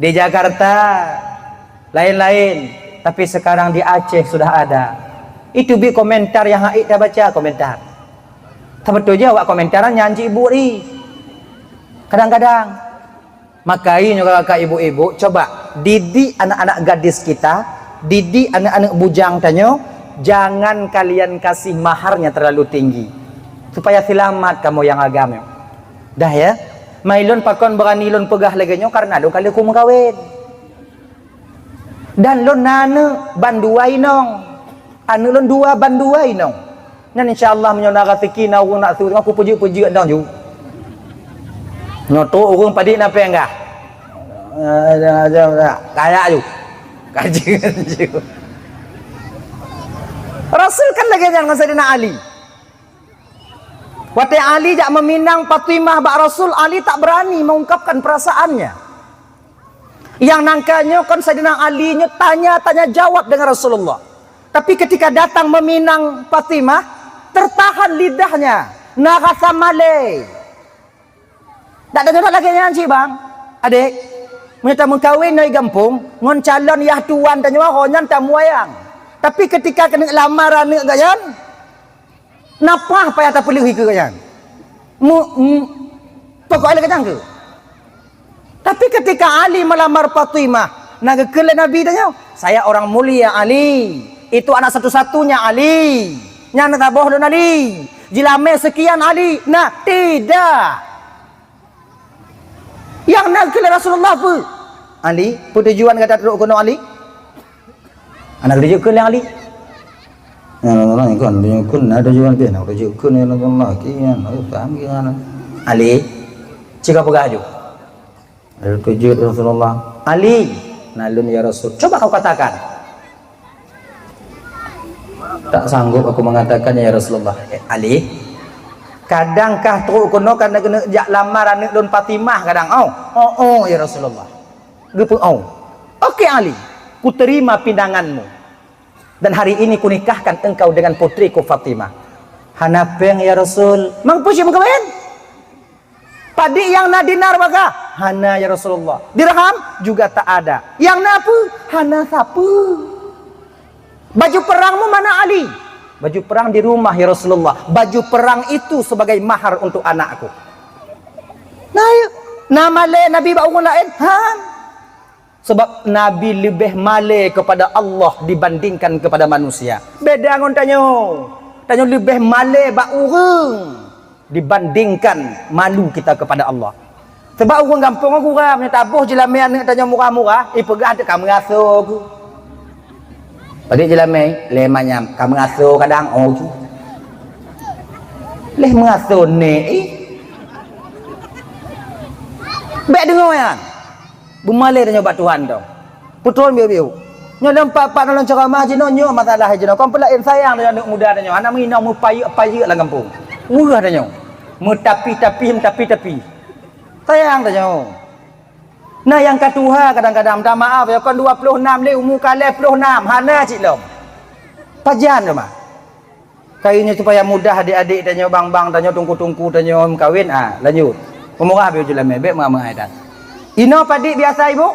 Di Jakarta. Laén-laén, tapi sekarang di Aceh sudah ada. Itu bi komentar nyang hak ék tabaca komentar. Sabeutôi jih awak komentar nyan cit buet ri. Kadang-kadang. Maka nyoe kakak ibu-ibu, coba didik anak-anak gadis kita, didik anak-anak bujang tanyoe, jangan kalian kasih maharnya terlalu tinggi. Supaya selamat kamoe nyang agam nyoe. Dah ya? Mai lôn pakon berani lôn peugah lagée nyoe karena lôn ka lheueh kumeukawen. Dan lôn na aneuk ban dua inong. Aneuk lôn dua ban dua inong. Nyan insya Allah meunyoe na raseuki na ureuëng nak su, teungoh kupeujeuet-peujeuet dong ju. Nyoe trok ureuëng padit na péng kah? Kaya ju. Kajeuen ju. Rasul kan lagée nyan ngon Saidina Ali. Watée Ali jak meuminang Fatimah bak Rasul, Ali tak berani mengungkapkan perasaannya. Nyang nangka nyoe kon Saidina Ali nyoe tanya-tanya jawab dengan Rasulullah. Tapi ketika datang meminang Fatimah, tertahan lidahnya, na rasa malée. Dak deungoe lagée nyan cit, bang. Adék, meunyoe tameukawen nyoe gampông ngon calon yah tuan tanyoe, ho nyan tamuayang. Tapi ketika keuneuk lamar aneuëk gobnyan, na paih payah tapeuleueh keu gobnyan. Mu, mu, pokok lé gobnyan keu. Tapi ketika Ali melamar Fatimah, na geukheun lé Nabi tanyoe, "Saya orang mulia, Ali. Itu anak satu-satunya, Ali. Nyan saboh lôn, Ali. Jilamé sekian, Ali." Nah, tidak. Nyang na geukheun lé Rasulullah peue? "Ali, peue tujuan gata trok keunoe, Ali?" Hana geutujok kheun lé Ali. Ya Rasulullah, kon tujok kheun, na tujuan pih, na tujok kheun ya Rasulullah, kian, oh, paham kian. Ali, cit kapeugah aju. Ada tujok Rasulullah. Ali, na lôn ya Rasul. Coba kau katakan. Tak sanggup aku mengatakannya ya Rasulullah. Eh, Ali, kadang kah trok keunoe kana keuneuk jak lamar aneuëk lôn Fatimah kadang. Oh, oh, oh ya Rasulullah. Geupeu-, oh. Oke Ali, kuterima pinanganmu. Dan hari ini kunikahkan engkau dengan putriku Fatimah. Hana péng ya Rasul. Mang peue cit meukawen? Padit nyang na dinar bagah? Hana ya Rasulullah. Dirham juga tak ada. Nyang na peue? Hana sapeue. Baju perangmu mana Ali? Baju perang di rumah ya Rasulullah. Baju perang itu sebagai mahar untuk anakku. Nah, ya. Na malée Nabi bak ureuëng laén? Han. Sebab Nabi leubeh malée kepada Allah dibandingkan kepada manusia. Beda ngon tanyoe. Tanyoe leubeh malée bak ureuëng dibandingkan malu kita kepada Allah. Sebab ureuëng gampông gura, meunyoe taboh jilamé aneuëk tanyoe murah-murah, ipeugah teuk ka meuraso ku. Padit jilamé, lé manyam, ka meuraso kadang, oh, tu. Lé meuraso nek, ih. Bék deungoe nyan. Beumalée tanyoe bak Tuhan tu. Peutrôn biu-biu. Nyoe lom pat-pat lôn ceramah jinoe, nyoe masalah jinoe. Kon peulaén sayang tanyoe aneuëk muda tanyoe. Hana meuinong meupayeuk-payeuk lam gampông. Weueh tanyoe. Meutapi-tapi, meutapi-tapi. Sayang tanyoe. Nah, nyang ka tuha kadang-kadang, minta maaf ya, kon dua puluh enam lé, umu ka lhée puluh enam, hana cit lom. Pajan teuma. Kayée nyoe supaya mudah adik-adik tanyoe, bang-bang tanyoe, teungku-teungku tanyoe meukawen, ah, lanjut. Peumurah biu jilamé, bék meuhai that. Inoe padit biasa, Ibu?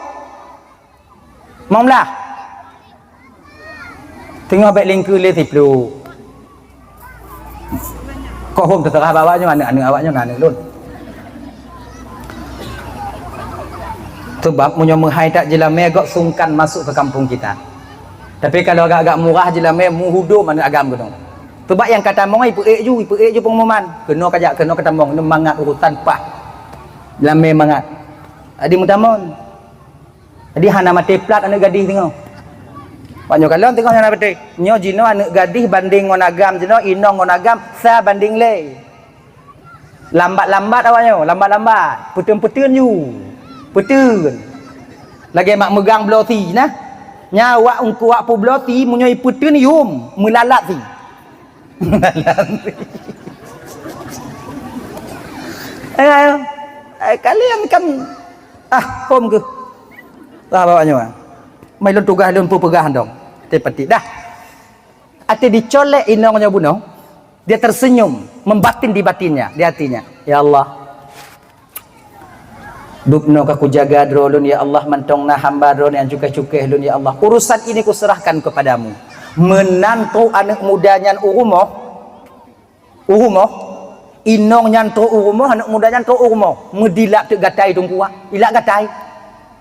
Limong blah. Teungoh bék lingkeue lé siploh. Kok hom teuseurah bak awak nyoe, aneuëk-aneuëk awak nyoe na aneuëk lôn. Sebab meunyoe meuhai that jilamé, gok sungkan masuk ke kampung kita. Tapi kalau agak-agak murah jilamé, meuhudom aneuëk agam keunoe. Sebab nyang ka tamong ipeuék ju, ipeuék ju pengumuman. Keunoe kajak, keunoe ka tamong, nyoe mangat urusan paih. Jilamé mangat. Jadi meutamong. Jadi hana maté plat aneuëk gadih teungoh. Pak nyoe kalon teungoh hana maté. Nyoe jinoe aneuëk gadih banding ngon agam jinoe, inong ngon agam sa banding lé. Lambat-lambat awak nyoe, lambat-lambat. Peuteun-peuteun ju. Peuteun. Lagée mak meugang bloe sie nah. Nyan awak ungku awak peubloe sie, meunyoe ipeuteun yum, meulalat sie. Eh, eh, kalian kan, ah, hom keuh. Lah bawa nyoe. Mai lôn tugaih lôn peupeugah dong. Teupetik dah. Até dicolek inong nyoe bunoe, dia tersenyum, membatin di batinnya, di hatinya. Ya Allah, Dubnoe ka kujaga droe lôn, ya Allah, mantong na hamba droe nyang cukéh-cukéh lôn, ya Allah. Urusan ini kuserahkan kepadamu. Meunan trok aneuëk muda nyan u rumoh, u rumoh, inong nyan trok u rumoh, aneuëk muda nyan trok u rumoh, meudilak teuk gatai teungku, ilak gatai.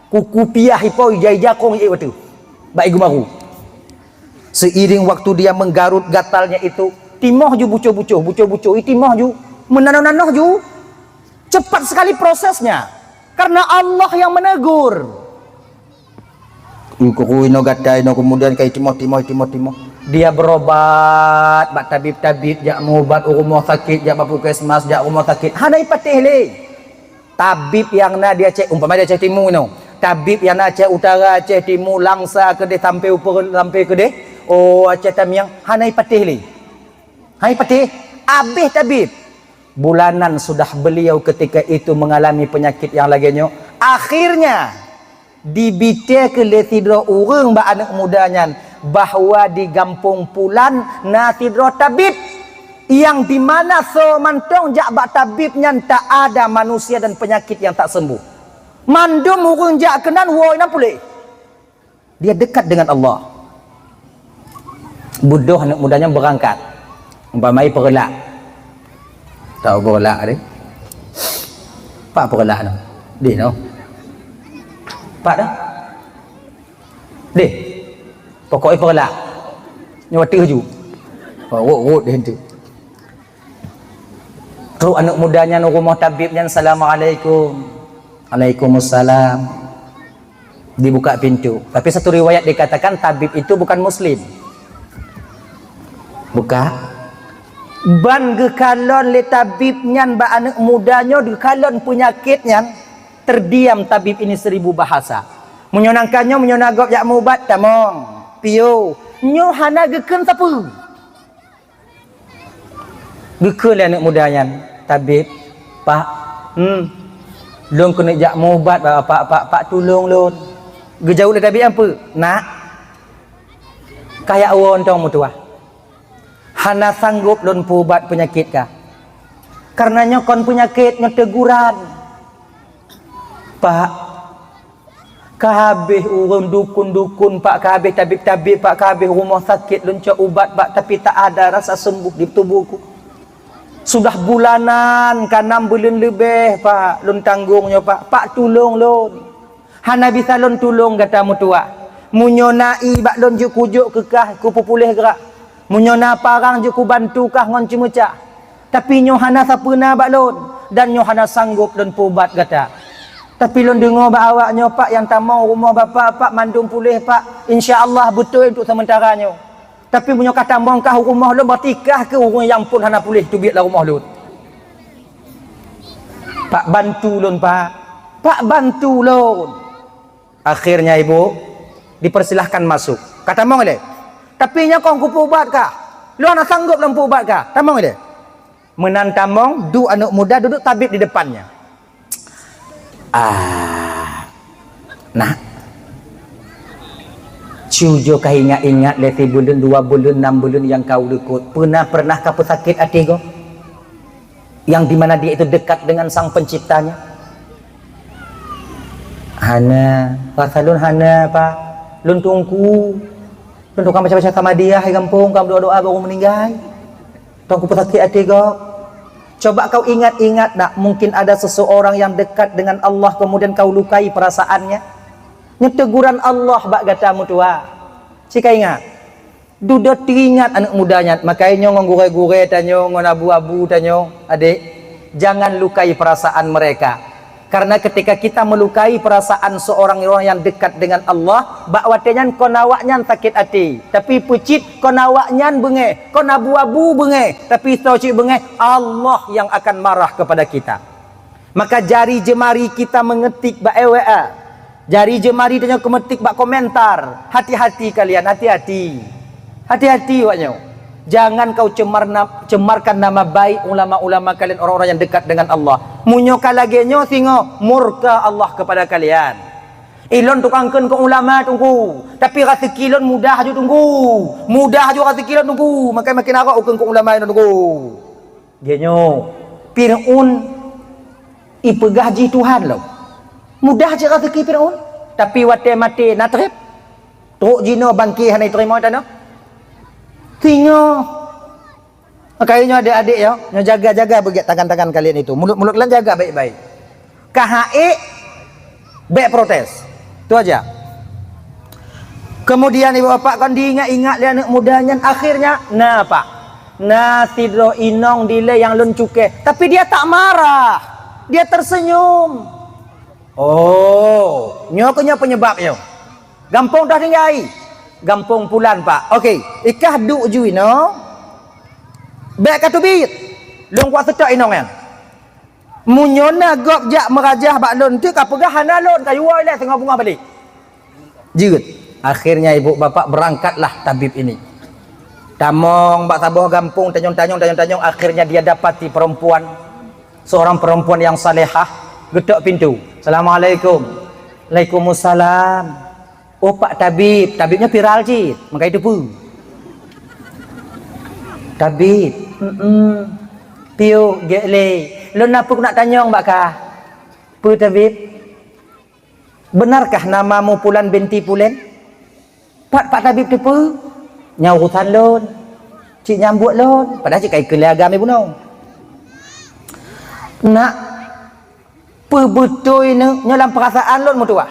Kuku piah ipo ija-ija kong ié watée bak ié geumaru. Seiring waktu dia menggarut gatalnya itu, timoh ju bucoh-bucoh, bucoh-bucoh, i timoh ju, meunanoh-nanoh ju. Cepat sekali prosesnya, karena Allah yang menegur. Kukui no gatai no, kemudian kai timoh, timoh, timoh, timoh. Dia berobat bak tabib-tabib, jak meuubat u rumoh sakit, jak bak puskesmas, jak rumoh sakit, hana ipatéh lé. Tabib nyang na di Aceh, umpama di Aceh Timu inoe, tabib nyang na Aceh Utara, Aceh Timu, Langsa keudeh sampai upeue, sampai keudeh, oh, Aceh Tamiang, hana ipatéh lé. Hai patéh, abéh tabib. Bulanan sudah beliau ketika itu mengalami penyakit yang lagée nyoe. Akhirnya, dibitée keu lé sidroe ureuëng bak aneuëk muda nyan bahwa di gampông pulan na sidroe tabib, yang di mana soe mantong jak bak tabib nyan tak ada manusia dan penyakit yang tak sembuh. Mandum ureuëng jak keunan woe na puléh. Dia dekat dengan Allah. Beudôh aneuëk muda nyan beurangkat. Umpamai Peureulak. Tahu Peureulak deh? Pak Peureulak tu. Deh no. Pak dah? Deh. Pokoknya Peureulak. Nyoe teuh ju. Oh, rot-rot deh tu. Trok aneuëk muda nyan u rumoh tabib nyan, "Assalamualaikum." "Waalaikumsalam." Dibuka pintu. Tapi satu riwayat dikatakan tabib itu bukan muslim. Buka. Ban geukalon lé tabib nyan bak aneuëk muda nyoe, geukalon peunyakét nyan, terdiam tabib ini seribu bahasa. Meunyoe nangka nyoe, meunyoe na gob jak mubat, tamong, piôh. Nyoe hana geukheun sapeue. Geukheun lé aneuëk muda nyan, "Tabib, Pak, hmm, lôn keuneuk jak mubat bak Bapak, Pak, Pak tulông lôn." Geujaweueb lé tabib nyan peue? "Nak, kajak woe tong meutuwah. Hana sanggob lôn peuubat peunyakét kah. Kareuna nyoe kon peunyakét, nyoe teguran." "Pak, ka habéh ureuëng dukun-dukun, Pak, ka habéh tabib-tabib, Pak, ka habéh rumoh sakét lôn cok ubat, Pak, tapi tak ada rasa sembuh di tubuhku. Sudah bulanan, ka nam buleuen leubeh, Pak, lôn tanggong nyoe, Pak. Pak, tulông lôn. Hana bisa lôn tulông gata meutuwah. Meunyoe na ié bak lôn jeuet kujok keu kah, kupeupuléh grak. Meunyoe na parang jeuet kubantu kah ngon ceumeucah. Tapi nyoe hana sapeue na bak lôn, dan nyoe hana sanggob lôn peuubat gata. Tapi lôn deungoe bak awak nyoe, Pak, nyang tamong rumoh Bapak, Pak, mandum puléh, Pak. Insya Allah beutôi untuk sementara nyoe. Tapi meunyoe ka tamong kah u rumoh lôn, berarti kah keuh ureuëng nyang phon hana puléh teubiet lam rumoh lôn. Pak, bantu lôn, Pak. Pak, bantu lôn." Akhirnya ibu dipersilahkan masuk. Ka tamong ilée. "Tapi nyoe kon kupeuubat kah. Lôn hana sanggob lôn peuubat kah. Tamong ilée." Meunan tamong, duek aneuëk muda, duduek tabib di depannya. "Ah, nak, cujo ka ingat-ingat lé sibuleuen, dua buleuen, nam buleuen nyang ka u likot. Pernah, pernah ka peusakét até gob? Yang di mana dia itu dekat dengan Sang Penciptanya?" "Hana, rasa lôn hana, Pak. Lôn teungku. Lôn tukang baca-baca samadiah di gampông, ka meudoa-doa baru meuninggai. Tong kupeusakét até gob." Coba kau ingat-ingat nak, mungkin ada seseorang yang dekat dengan Allah, kemudian kau lukai perasaannya. Nyoe teguran Allah bak gata meutuwah. Cit ka ingat. Dudoe teuingat aneuëk muda nyan, makajih nyoe ngon gurée-gurée tanyoe, ngon abu-abu tanyoe, adék, jangan lukai perasaan mereka. Karena ketika kita melukai perasaan seorang orang yang dekat dengan Allah, bak watée nyan kon awaknyan sakét até, tapi peucit kon awaknyan beungéh, kon abu-abu beungéh, tapi soe cit beungéh, Allah yang akan marah kepada kita. Maka jari jemari kita mengetik bak W A. Jari jemari tanyoe keumetik bak komentar. Hati-hati kalian, hati-hati. Hati-hati awak nyoe. Jangan kau cemar na-, cemarkan nama baik ulama-ulama kalian, orang-orang yang dekat dengan Allah. Meunyoe ka lagée nyoe singoh, murka Allah kepada kalian. Ilôn tukang kheun keu ulama teungku, tapi raseuki lôn mudah ju teungku. Mudah ju raseuki lôn teungku, makai makin arok kheun keu ulama lôn teungku. Geuh nyoe, Fir'aun ipeugah jih Tuhan lom. Mudah cit raseuki Fir'aun, tapi watée maté na treb. Trok jinoe bangké hana iteurimong tanoh. Singoh. Makajih nyoe adék-adék yo, nyoe jaga-jaga beugét tangan-tangan kalian itu. Mulut-mulut kalian jaga baik-baik. Ka hana ék, bék protes. Tu aja. Kemudian ibu bapak kon diingat-ingat lé aneuëk muda nyan, akhirnya na, Pak. Na sidroe inong dilée nyang lôn cukéh, tapi dia tak marah. Dia tersenyum. Oh, nyoe keuh nyoe penyebab nyoe. Gampông dah tinggai. Gampông pulan, Pak. Oke, ikah duek ju inoe. Bék ka teubiet. Lôn kuat seutôt inong nyan. Meunyoe na gob jak meurajah bak lôn, teuk ka peugah hana lôn, ka yuwoe ilée singoh beungoh balek. Jeuet. Akhirnya ibu bapak berangkatlah tabib ini. Tamong bak saboh gampông, tanyong-tanyong, tanyong-tanyong, akhirnya dia dapati perempuan Seorang perempuan yang salehah getok pintu. "Assalamualaikum." "Waalaikumsalam." "Oh, Pak Tabib." Tabib nyoe viral cit, meukai teupeu. "Tabib." "Mm-mm." "Piôh, gét lé. Lôn na peue keuneuk tanyong bak kah." "Peue, Tabib?" "Benarkah namamu Pulan binti Pulen?" "Pat Pak Tabib teupeu?" "Nyan urusan lôn. Cit nyan buet lôn." Padahai cit ka ikheun lé agam ibunoe. "Nak, peubeutôi nyoe lam peurasaan lôn meutuwah.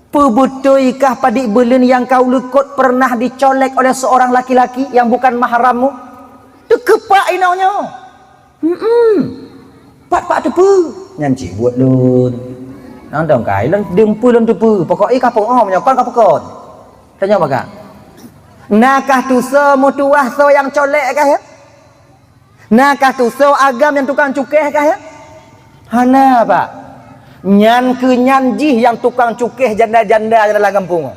Peubeutôi kah padik beuleuen nyang ka uleukot pernah dicolek oleh seorang laki-laki yang bukan mahrammu?" Teukeupak inong nyoe. "Mm-mm. Pat Pak teupeu?" "Nyan cit buet lôn. Nang dong kai lôn deumpeue lôn teupeu. Pokok i ka peu'oh meunyoe kon ka peukon." Tanyong bak kah. "Na kah tusoe meutuwah soe nyang colek kah, ya? Na kah tusoe agam nyang tukang cukéh kah, ya?" "Hana, Pak." "Nyan keuh nyan jih nyang tukang cukéh janda-janda nyang dalam gampông."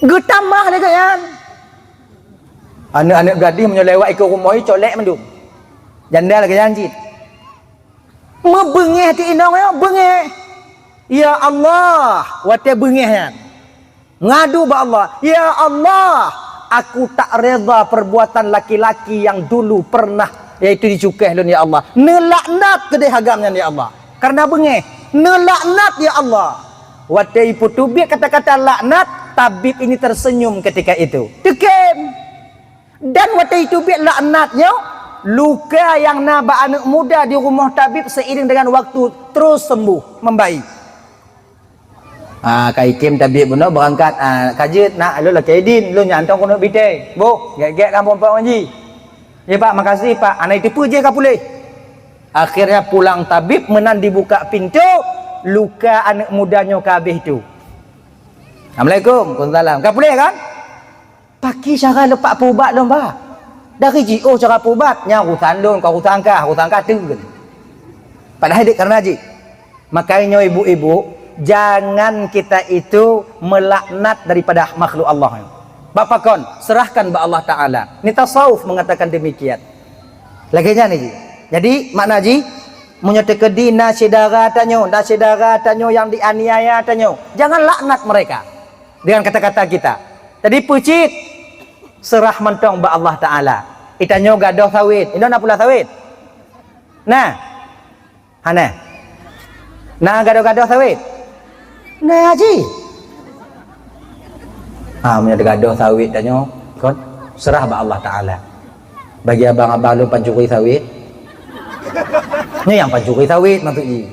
Geutamah lé geuh nyan. Aneuk-aneuk gadih meunyoe lewat ikeue rumoh i colek mandum. Janda lagèe nyan cit. Meubeungéh ti inong nyoe, beungéh. Ya Allah, watèe beungéh nyan. Ngadu bak Allah, "Ya Allah, aku tak reda perbuatan laki-laki yang dulu pernah, yaitu dicukéh lôn, ya Allah. Neulaknat keudéh agam nyan, ya Allah." Karena beungéh, "Neulaknat, ya Allah." Watèe ipeuteubiet kata-kata laknat, tabib ini tersenyum ketika itu. Teukém. Dan watèe iteubiet laknat nyoe, luka nyang na bak aneuk muda di rumoh tabib seiring dengan waktu terus sembuh, membaik. Ah, ka ikém tabib bunoe beurangkat, ah, ka jeuet, "Nak, lôn lakèe idin, lôn nyan tong keuneuk bitèe." "Boh, gét-gét kamoe peuet ngaji." "Ya, Pak, makasih, Pak." Hana iteupeue jih ka puléh. Akhirnya pulang tabib meunan dibuka pintu, luka aneuk muda nyoe ka habéh tu. "Assalamualaikum." "Waalaikumsalam." "Ka puléh kan?" "Pakri cara lôn pat peuubat lôn, Bah. Dari jiôh cara peuubat, nyan urusan lôn, kon urusan kah, urusan kah teuk." Padahai dek karena jih. Makanya ibu-ibu, jangan kita itu melaknat daripada makhluk Allah. Bak pakon, serahkan bak Allah Taala. Ni tasawuf mengatakan demikian. Lagèe nyan jih. Jadi, makna jih, meunyoe teukeudi na syedara tanyoe, na syedara tanyoe nyang dianiaya tanyoe, jangan laknat mereka dengan kata-kata kita. Jadi, peucit, seurah mantong bak Allah Taala. Itanyoe gadôh sawét. Inong na pula sawét? Na? Hana? Na gadôh-gadôh sawét? Na jih. Ha, meunyoe teugadôh sawét tanyoe, kon, seurah bak Allah Taala. Bagi abang-abang lôn pancuri sawét. Nyoe nyang pancuri sawét maksud jih.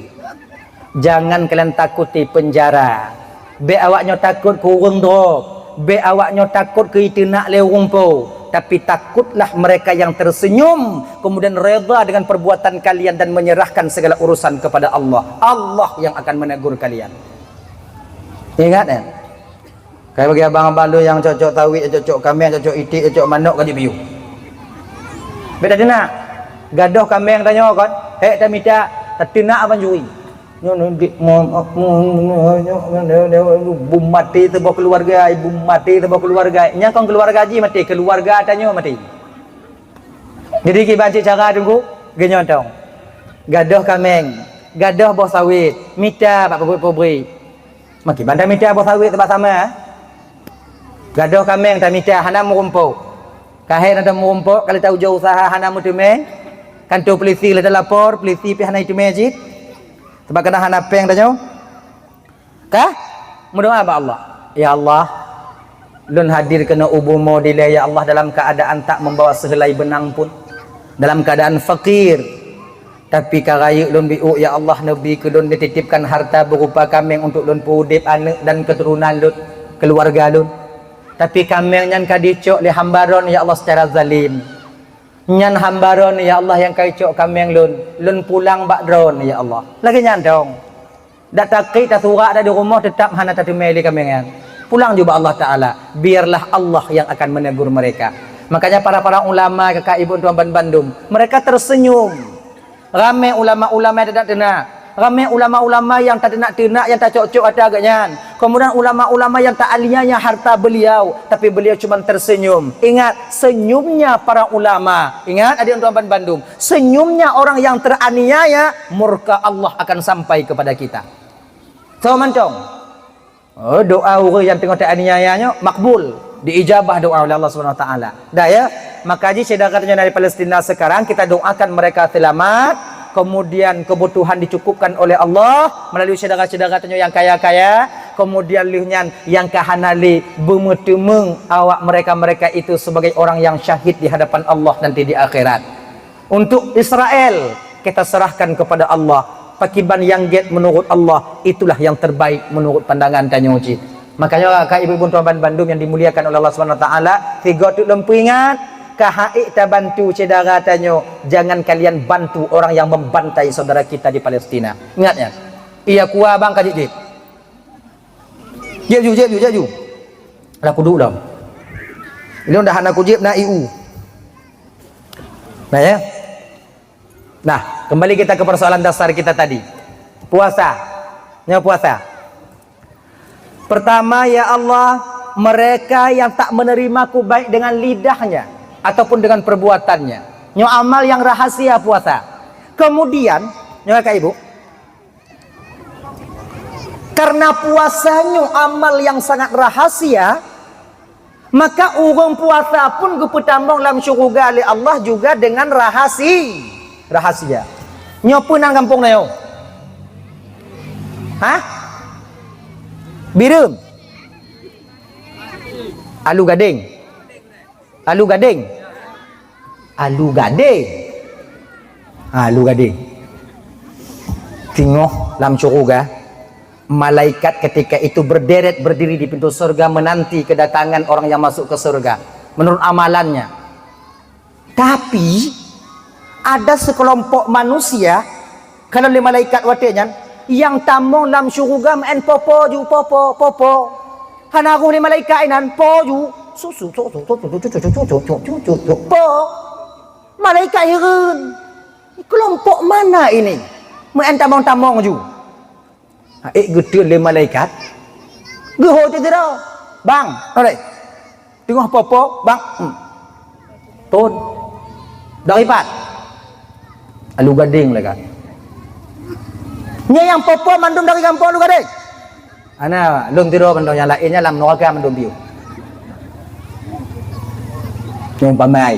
Jangan kalian takuti penjara. Bèk awak nyoe takot keu ureueng drop. Bèk awak nyoe takot keu iteunak lé ureueng po. Tapi takutlah mereka yang tersenyum, kemudian reda dengan perbuatan kalian dan menyerahkan segala urusan kepada Allah. Allah yang akan menegur kalian. Ingat, ya? Kai bagi abang-abang lôn nyang cocok sawét, cocok kaméng, cocok iték, cocok manok ka jipiôh. Bèk tateunak. Gadôh kaméng tanyoe kon, hék tamita, tateunak pancuri. Nyoe, nyoe, di, mo-, mo-, mo-, nyoe, nyoe, nyoe, nyoe, bum maté saboh keuluwarga, bum maté saboh keuluwarga. Nyan kon keuluwarga jih maté, keuluwarga tanyoe maté. Jadi kiban cit cara teungku, geuh nyoe tong. Gadôh kaméng, gadôh boh sawét, mita bak pabrik-pabrik. Makiban tamita boh sawét teubak sama. Gadôh kaméng tamita hana meurumpok. Ka hék na meurumpok, ka lheueh ta ujoe usaha hana meuteumé. Kantô peulisi lheueh talapor, peulisi pih hana iteumé cit. Sabab keunan hana péng tanyoe. Ka? Meudoa bak Allah. Ya Allah, lôn hadir keunoe u bumoe dilèe, ya Allah, dalam keuadaan tak membawa sehelai benang pun. Dalam keuadaan fakir. Tapi ka rayeuk lôn biôk, ya Allah, neubi keu lôn, neutitipkan harta beurupa kaméng untuk lôn peuudép aneuk dan keuturonan lôn, keuluwarga lôn. Tapi kaméng nyan ka jicok lé hamba Droen, ya Allah, secara zalim. Nyan hamba Droen, ya Allah, nyang ka jicok kaméng lôn, lôn pulang bak Droen, ya Allah. Lagèe nyan dong. Dak takriet tasurak dak di rumoh, teutap hana tateumé lé kaméng nyan. Pulang ju bak Allah Taala. Biarlah Allah yang akan menegur mereka. Makanya para-para ulama, kakak ibu tuan ban bandum, mereka tersenyum. Ramé ulama-ulama nyang teunak-teunak. Ramé ulama-ulama nyang tateunak-teunak, nyang tacok-cok ata geuh nyan. Kemudian ulama-ulama nyang taaniaya harta beliau, tapi beliau cuma tersenyum. Ingat, senyumnya para ulama. Ingat, adik tuan bandum, senyumnya orang yang teraniaya, murka Allah akan sampai kepada kita. Soe mantong? Oh, doa ureuëng nyang teungoh teuaniaya nyoe makbul, diijabah doa oleh Allah Subhanahu Wa Taala. Dah ya, maka jih syedara tanyoe dari Palestina sekarang kita doakan mereka selamat, kemudian kebutuhan dicukupkan oleh Allah melalui syedara-syedara tanyoe nyang kaya-kaya, kemudian lheueh nyan nyang ka hana lé beumeuteumé awak mereka-mereka itu sebagai orang yang syahid di hadapan Allah nanti di akhirat. Untuk Israel, kita serahkan kepada Allah. Pakiban nyang gét menurut Allah, itulah yang terbaik menurut pandangan tanyoe cit. Makanya, ka ibu-ibu tuan bandum yang dimuliakan oleh Allah Subhanahu Wa Taala, tiga tu lom peuingat, ka haék tabantu syedara tanyoe, jangan kalian bantu orang yang membantai saudara kita di Palestina. Ingat ya, iya kuah bang ka jijit. Jeb ju, jeb ju, jeb ju. Lah kudu dah. Ini dah hana kujib na I U. Nah ya. Nah, kembali kita ke persoalan dasar kita tadi. Puasa. Nyoe puasa. Pertama, ya Allah, mereka yang tak menerimaku baik dengan lidahnya ataupun dengan perbuatannya. Nyoe amal yang rahasia puasa. Kemudian, nyoe ka ibu, karena puasa nyoe amal yang sangat rahasia, maka ureuëng puasa pun geupeutamong lam syuruga lé Allah juga dengan rahasi-, rahasia. Nyoe peue nan gampông na nyoe? Hah? Bireuen? Alu gadeng? Alu gadeng? Alu gadeng? Ha, alu gadeng. Teungoh lam syuruga, malaikat ketika itu berderet berdiri di pintu surga menanti kedatangan orang yang masuk ke surga menurut amalannya. Tapi ada sekelompok manusia, kalau lé malaikat watée nyan, nyang tamong lam syuruga meu'en popo ju, popo, popo. Hana roh lé malaikat inan, po ju. Su, su, su, su, su, su, su, su, su, su, su, su, su, su, po. Malaikat hireuen. Kelompok mana ini? Meu'en tamong-tamong ju. Ha, ék geuteun lé malaikat. Geuhôi teuh sidroe. Bang, oleh. Teungoh popo, bang. Hmm. Ton. Dari pat? Alu gadeng lagak. Nyoe nyang popo mandum dari gampông Alu Gadeng. Ana lôn tiroe bandum nyang laén nyan lam neuraka mandum biu. Nyang pamai.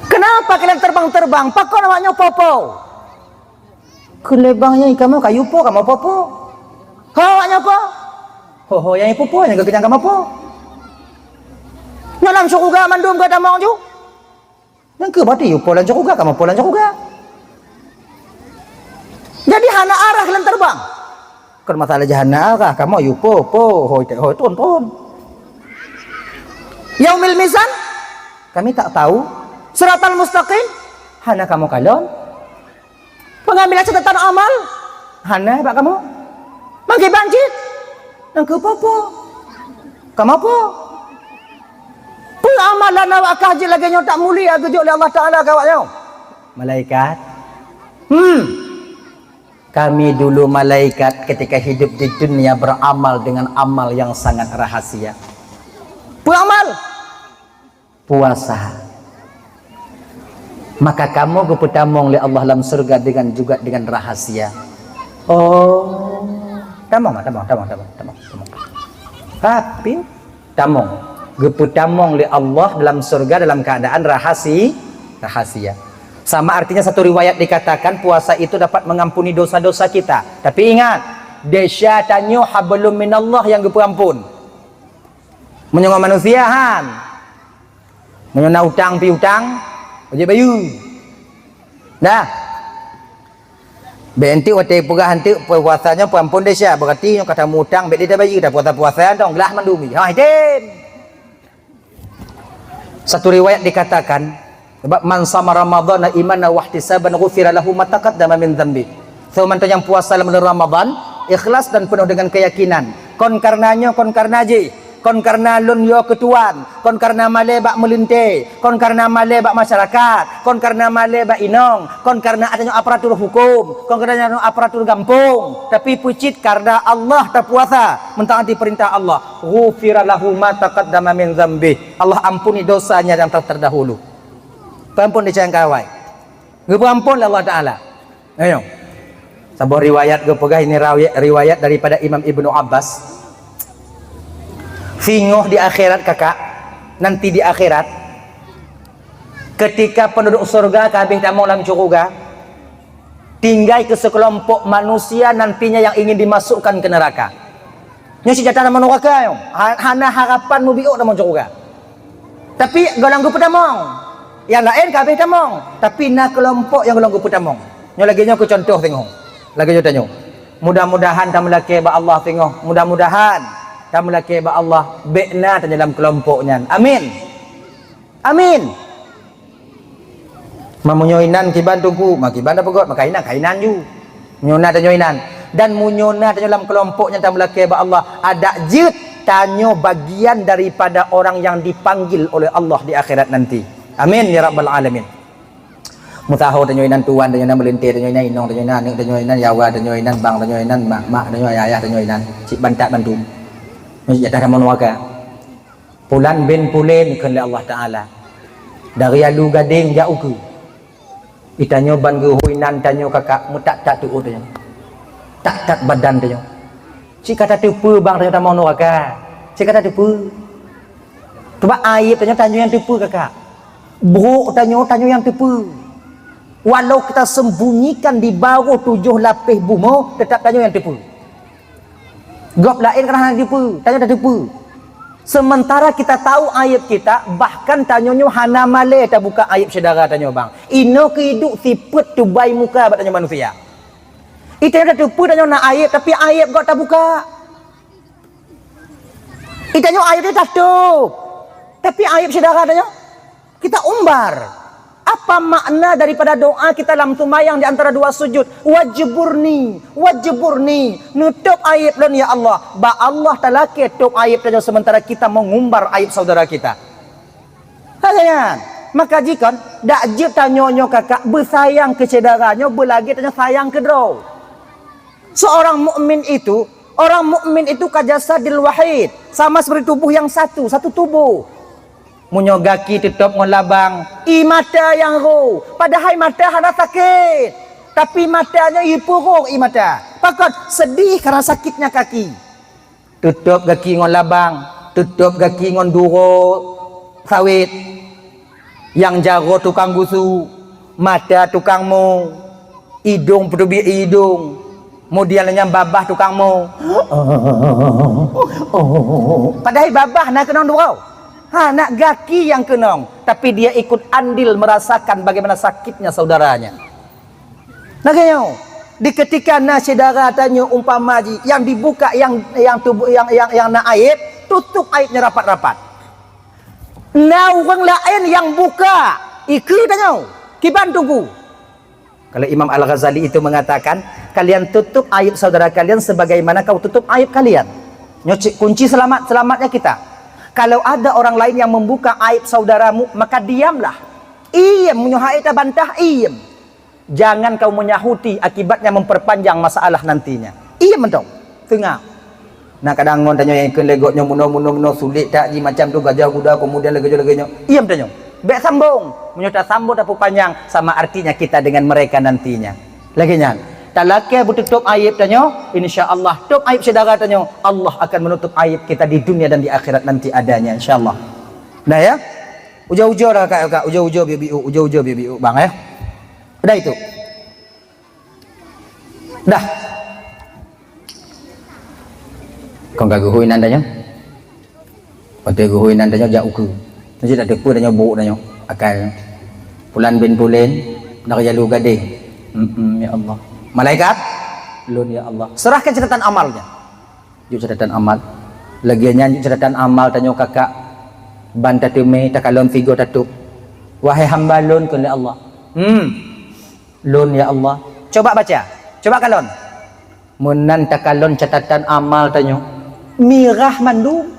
Kenapa kalian terbang-terbang? Pakon awak nyoe popo? Keu lé bang nyan kamoe ka yue po, kamoe popo. Ho awak nyoe po? Ho, ho nyang yue popo nyang geukeujang kamoe po. Nyoe lam syeuruga mandum geutamong ju. Nyang keuh berarti yue po lam syeuruga, kamoe po lam syeuruga. Jadi hana arah lôn terbang. Kon masalah jih hana arah, kamoe yue po, po, hôi tek hôi, ton, ton. Yaumil mizan, kami tak tahu. Siratal mustaqim, hana kamoe kalon. Pengambilan catatan amal, hana bak kamoe. Mangkée ban cit, nang keuh popo. Kamoe po. Peue amalan awak kah jeuet lagée nyoe tak mulia geujok lé Allah Taala keu awak nyoe? Malaikat. Hmm. Kami dulu malaikat ketika hidup di dunia beramal dengan amal yang sangat rahasia. Peue amal? Puasa. Maka kamoe geupeutamong lé Allah lam syeuruga dengan juga dengan rahasia. Oh, tamong, tamong, tamong, tamong, tamong, tamong. Tapi tamong, geupeutamong lé Allah dalam syeuruga dalam keadaan rahasi-, rahasia. Sama artinya satu riwayat dikatakan puasa itu dapat mengampuni dosa-dosa kita. Tapi ingat, desya tanyoe hablum minallah nyang geupeuampon. Meunyoe ngon manusia han. Meunyoe na utang pi utang, wajéb bayeue. Dah. Bék enteuk watée peugah enteuk puasa nyoe peuampon desya, berarti nyoe ka tameu utang bék lé tabayeue, tapuasa-puasa dong glah mandum. Ha, item. Satu riwayat dikatakan, sebab man sama Ramadhana imanan wahtisaban ghufira lahu ma taqaddama min dzambi. Soe mantong nyang puasa lam buleuen Ramadhan, ikhlas dan penuh dengan keyakinan. Kon karena nyoe, kon karena jih. Kon kareuna lôn yo keu tuan, kon kareuna malée bak meulintée, kon kareuna malée bak masyarakat, kon kareuna malée bak inong, kon kareuna tanyoe aparatur hukum, kon kareuna tanyoe aparatur gampông, tapi peucit kareuna Allah tapuasa, mentaati peurintah Allah. Ghufira lahu ma taqaddama min dzanbih. Allah ampuni dosanya yang telah terdahulu. Peuampun di cangkawai. Geupeuampun lé Allah Taala. Ayo. Saboh riwayat geupeugah ini rawi-, riwayat daripada Imam Ibnu Abbas. Singoh di akhirat, kakak, nanti di akhirat, ketika penduduk surga ka habéh tamong lam syeuruga, tinggai keu sekelompok manusia nantinya yang ingin dimasukkan ke neraka. Nyoe cit jatah tamong nuraka nyoe. Ha-, hana harapan mubiôk tamong syeuruga. Tapi gohlom geupeutamong. Nyang laén ka habéh tamong, tapi na keulompok nyang gohlom geupeutamong. Nyoe lagée nyoe keu contoh singoh. Lagée nyoe tanyoe. Mudah-mudahan tameulakée bak Allah singoh. Mudah-mudahan tameulakée bak Allah bék na tanyoe lam keulompok nyan. Amin. Amin. Meunyoe inan kiban teungku, ma kiban tapeugot, maka inan, ka inan ju. Meunyoe na tanyoe inan. Dan meunyoe na tanyoe lam keulompok nyang tameulakée bak Allah, adak jeuet tanyoe bagian daripada orang yang dipanggil oleh Allah di akhirat nanti. Amin ya rabbal alamin. Meusaho tanyoe inan tuan, tanyoe inan meulintée, tanyoe inan inong, tanyoe inan aneuk, tanyoe inan yawa, tanyoe inan bang, tanyoe inan mak, mak, tanyoe ayah, tanyoe inan cit bantat bantu. Nyoe jatah tamong nuraka. Pulan bin Pulen kheun lé Allah Taala, dari Alu Gadeng jak ukeue. Itanyoe ban geuhôi nan tanyoe kakak meutat-tat tu'oh tanyoe. Tat-tat badan tanyoe. Cit ka tateupeue bang tanyoe tamong nuraka. Cit ka tateupeue. Cuba aib tanyoe, tanyoe nyang teupeue kakak. Brok tanyoe, tanyoe nyang teupeue. Walau kita sembunyikan di bawah tujoh lapéh bumoe, tetap tanyoe nyang teupeue. Gob laén ka hana teupeue, tanyoe tateupeue. Sementara kita tahu aib kita, bahkan tanyoe nyoe hana malée tabuka aib syedara tanyoe bang. Inoe keuiduek sifeuet tubai muka bak tanyoe manusia. Itanyoe tateupeue tanyoe na aib, tapi aib gob tabuka. Itanyoe aib nyoe tatôb, tapi aib syedara tanyoe kita umbar. Apa makna daripada doa kita lam seumayang di antara dua sujud? "Wajburni, wajburni." Neutôb aib lôn, ya Allah. Bak Allah talakée tôb aib tanyoe sementara kita mengumbar aib saudara kita. Hana nyan. Maka jikon, dak jeuet tanyoe nyoe kakak beusayang keu syedara nyoe beulagée tanyoe sayang keu droe. Seorang mukmin itu, orang mukmin itu ka jasadil wahid, sama seperti tubuh yang satu, satu tubuh. Meunyoe gaki teutôb ngon labang, ie mata nyang ro, padahai mata hana sakét. Tapi mata nyoe ie purôh ie mata. Pakon? Sedih karena sakitnya kaki. Teutôb gaki ngon labang, teutôb gaki ngon duro sawét. Nyang jaroe tukang gusu, mata tukang mo, idong peuteubiet idong, kemudian nyang babah tukang mo. Padahai babah na keunong duro. Ha, nak gaki nyang keunong, tapi dia ikut andil merasakan bagaimana sakitnya saudaranya. Lagée nyoe, di ketika na syedara tanyoe umpama jih, nyang dibuka nyang, nyang tuboh, nyang, nyang, nyang na aib, tutôb aib nyoe rapat-rapat. Na ureuëng laén nyang buka, ikeue tanyoe, kiban teungku. Kalau Imam Al-Ghazali itu mengatakan, "Kalian tutup aib saudara kalian sebagaimana kau tutup aib kalian." Nyoe cit kunci selamat, selamatnya kita. Kalau ada orang lain yang membuka aib saudaramu, maka diamlah. Iem, meunyoe hana tabantah, iem. Jangan kau menyahuti, akibatnya memperpanjang masalah nantinya. Iem mantong. Teungoh. Nah, kadang ngon tanyoe nyang kheun lé gobnyoe meunoe-meunoe sulet that jih macam tu, gajah guda, kemudian lagée nyoe lagée nyoe. Iem tanyoe. Bék sambong. Meunyoe tasambong tapeupanjang, sama artinya kita dengan mereka nantinya. Lagée nyan. Talakée beututôb aib tanyoe, insya Allah tôb aib syedara tanyoe, Allah akan menutup aib kita di dunia dan di akhirat nanti adanya, insya Allah. Nah ya. Ujoe-ujoe dah kakak, ujoe-ujoe biu-biu, ujoe-ujoe biu-biu bang ya. Dah itu. Dah. Kon ka geuhôi nan tanyoe. Watée geuhôi nan tanyoe jak ukeue. Nyoe cit tateupeue tanyoe bôk tanyoe. Akai. Pulan bin Pulen, dari Alu Gadeng. Mm-mm, ya Allah. Malaikat, lôn ya Allah. Serahkan catatan amalnya. Jok catatan amal. Lagée nyan jok catatan amal tanyoe kakak. Ban tateumé takalon sigoe tatôb. Wahai hamba lôn kheun lé Allah. Hmm. Lôn ya Allah. Coba baca. Coba kalon. Meunan takalon catatan amal tanyoe. Mirah mandum.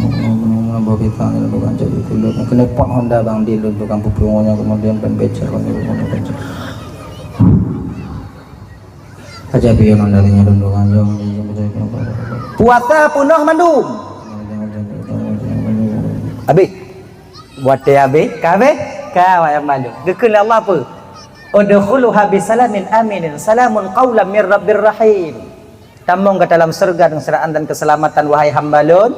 Keuneuk pot honda bang di lôn tukang peupeue nyoe, kemudian ban becak, kemudian ban becak. Aja pion honda nyoe lôn tukang jong. Puasa peunoh mandum. Habéh. Watée habéh, ka habéh, ka wayang mandum. Geukheun lé Allah peue? "Udkhuluha bisalamin aminin, salamun qaulam mir rabbir rahim." Tamong gata lam syeuruga deungon seuraan dan keuseulamatan, wahai hamba Lôn.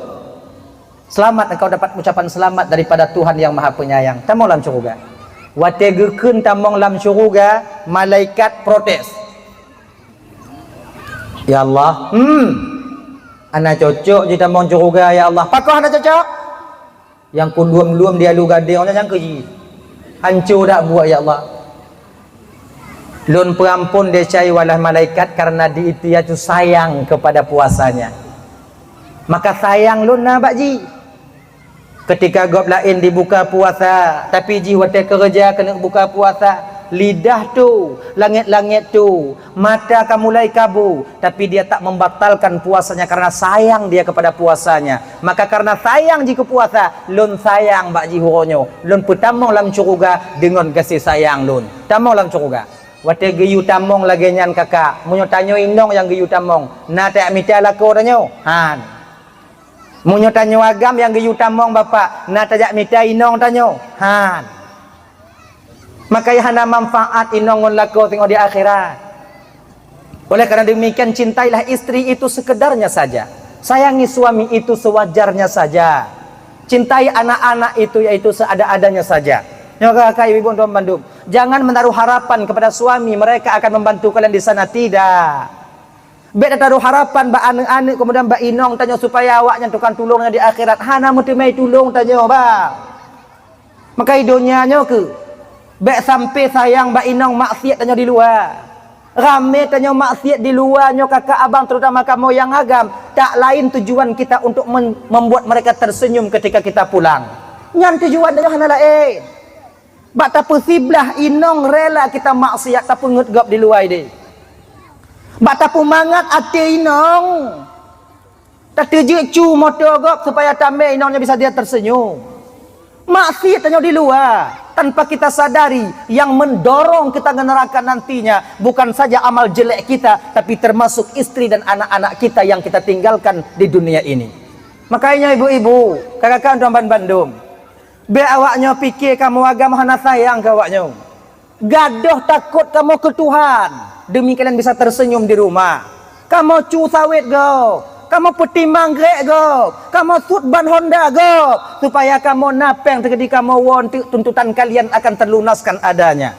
Seulamat, engkau dapat ucapan seulamat daripada Tuhan Yang Maha Penyayang. Tamong lam syeuruga. Watée geukheun tamong lam syeuruga, malaikat protes. "Ya Allah, hmm, hana cocok jih tamong syeuruga, ya Allah." "Pakon hana cocok?" "Nyang kudum-dum di alu gadéng nyan nyang keu jih. Hanco dak buet, ya Allah." "Lôn peuampon desya, wahai malaikat, karena di itu ia tu sayang kepada puasanya. Maka sayang Lôn na bak jih. Ketika gob laén dibuka puasa, tapi jih watée keureuja keuneuk buka puasa, lidah tu, langét-langét tu, mata ka mulai kabu, tapi dia tak membatalkan puasanya karena sayang dia kepada puasanya. Maka karena sayang jih keu puasa, Lôn sayang bak jih uroe nyoe. Lôn peutamong lam syeuruga deungon gaséh sayang Lôn." Tamong lam syeuruga. Watée geuyue tamong lagée nyan kakak, meunyoe tanyoe inong nyang geuyue tamong, na tajak mita lakoe tanyoe? Han. Meunyoe tanyoe agam nyang geuyue tamong bapak, na tajak mita inong tanyoe? Han. Maka hana manfaat inong ngon lakoe singoh di akhirat. Oleh karena demikian, cintailah istri itu sekedarnya saja. Sayangi suami itu sewajarnya saja. Cintai anak-anak itu yaitu seada-adanya saja. Nyoe ka ibu-ibu bandum. Jangan menaruh harapan kepada suami, mereka akan membantu kalian di sana. Tidak. Bék tataruh harapan bak aneuk-aneuk, kemudian bak inong tanyoe supaya awaknyan tukang tulông di akhirat. Hana meuteumé tulông tanyoe, bah. Maka i donya nyoe keuh, bék sampai sayang bak inong maksiat tanyoe di luwa. Ramé tanyoe maksiat di luwa nyoe kakak abang, terutama kamoe nyang agam, tak lain tujuan kita untuk men-, membuat mereka tersenyum ketika kita pulang. Nyan tujuan tanyoe hana laén. Bak tapeusiblah inong rela kita maksiat tapeungeut gob di luwa idéh. Bak tapeumangat até inong. Tateujeuet cu moto gob supaya tamé inong nyoe bisa dia tersenyum. Maksiat tanyoe di luwa, tanpa kita sadari, yang mendorong kita ke neraka nantinya bukan saja amal jelek kita, tapi termasuk istri dan anak-anak kita yang kita tinggalkan di dunia ini. Makanya ibu-ibu, kakak-kakak tuan ban bandum, bék awaknyoe pike kamoe agam hana sayang keu awaknyoe. Gadôh takot kamoe keu Tuhan, demi kalian bisa tersenyum di rumah. Kamoe cu sawét gob, kamoe peutimang grék gob, kamoe sut ban honda gob, supaya kamoe na péng teukeudi kamoe woe, enteuk tuntutan kalian akan terlunaskan adanya.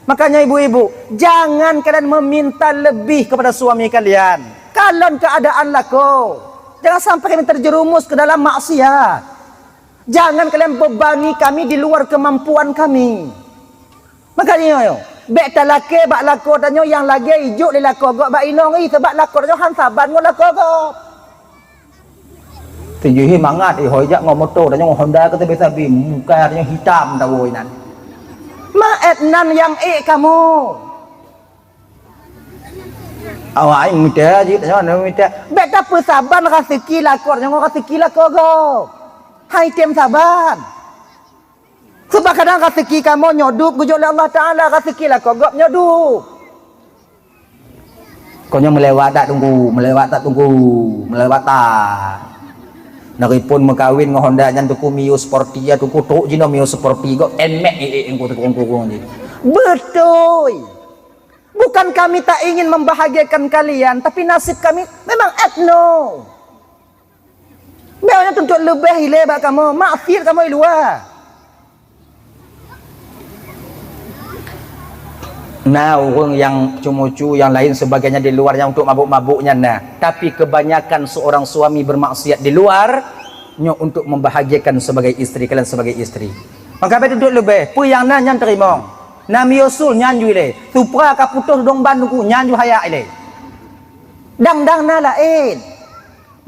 Makanya ibu-ibu, jangan kalian meminta lebih kepada suami kalian. Kalon keadaan lakoe, jangan sampai kami terjerumus ke dalam maksiat. Jangan kalian bebani kami di luar kemampuan kami. Makanya, bèk talakèe bak lakoe tanyoe nyang lagèe ijok lé lakoe gob bak inong i, sabab lakoe tanyoe han saban ngon lakoe gob. Teujih mangat, eh, hôi jak ngon moto, tanyoe ngon Honda keu sabe-sabe, muka tanyoe hitam tawoe inan. Maet nan nyang ék kamoe. Awak ai mita jih, tanyoe na mita. Bèk tapeusaban raseuki lakoe tanyoe ngon raseuki lakoe gob. Hai tem saban. Sabab kadang raseuki kamoe nyoe dub geujok lé Allah Taala, raseuki lakoe gob nyoe dub. Kon nyoe meulewat that Teungku, meulewat that Teungku, meulewat that. Neuripon meukawen ngon Honda nyan Teungku, Mio Sporty ya Teungku, trok jinoe Mio Sporty gob, N-Max, eh, eh, Teungku, Teungku, Teungku, Teungku. Beutôi. Bukan kami tak ingin membahagiakan kalian, tapi nasib kami memang etno. Bèk nyoe tuntut leubeh ilèe bak kamoe, maksiat kamoe i luwa. Na ureueng nyang ceumucu, nyang laén sebagainya di luwa nyang untuk mabök-mabök nyan na. Tapi kebanyakan seorang suami bermaksiat di luar, nyoe untuk membahagiakan sebagai istri, kalian sebagai istri. Maka bèk tuntut leubeh, peue nyang na nyan teurimong. Na miyusul nyan ju ilèe, supra ka putôh dong ban Teungku nyan ju hayak ilèe. Dang-dang na laén.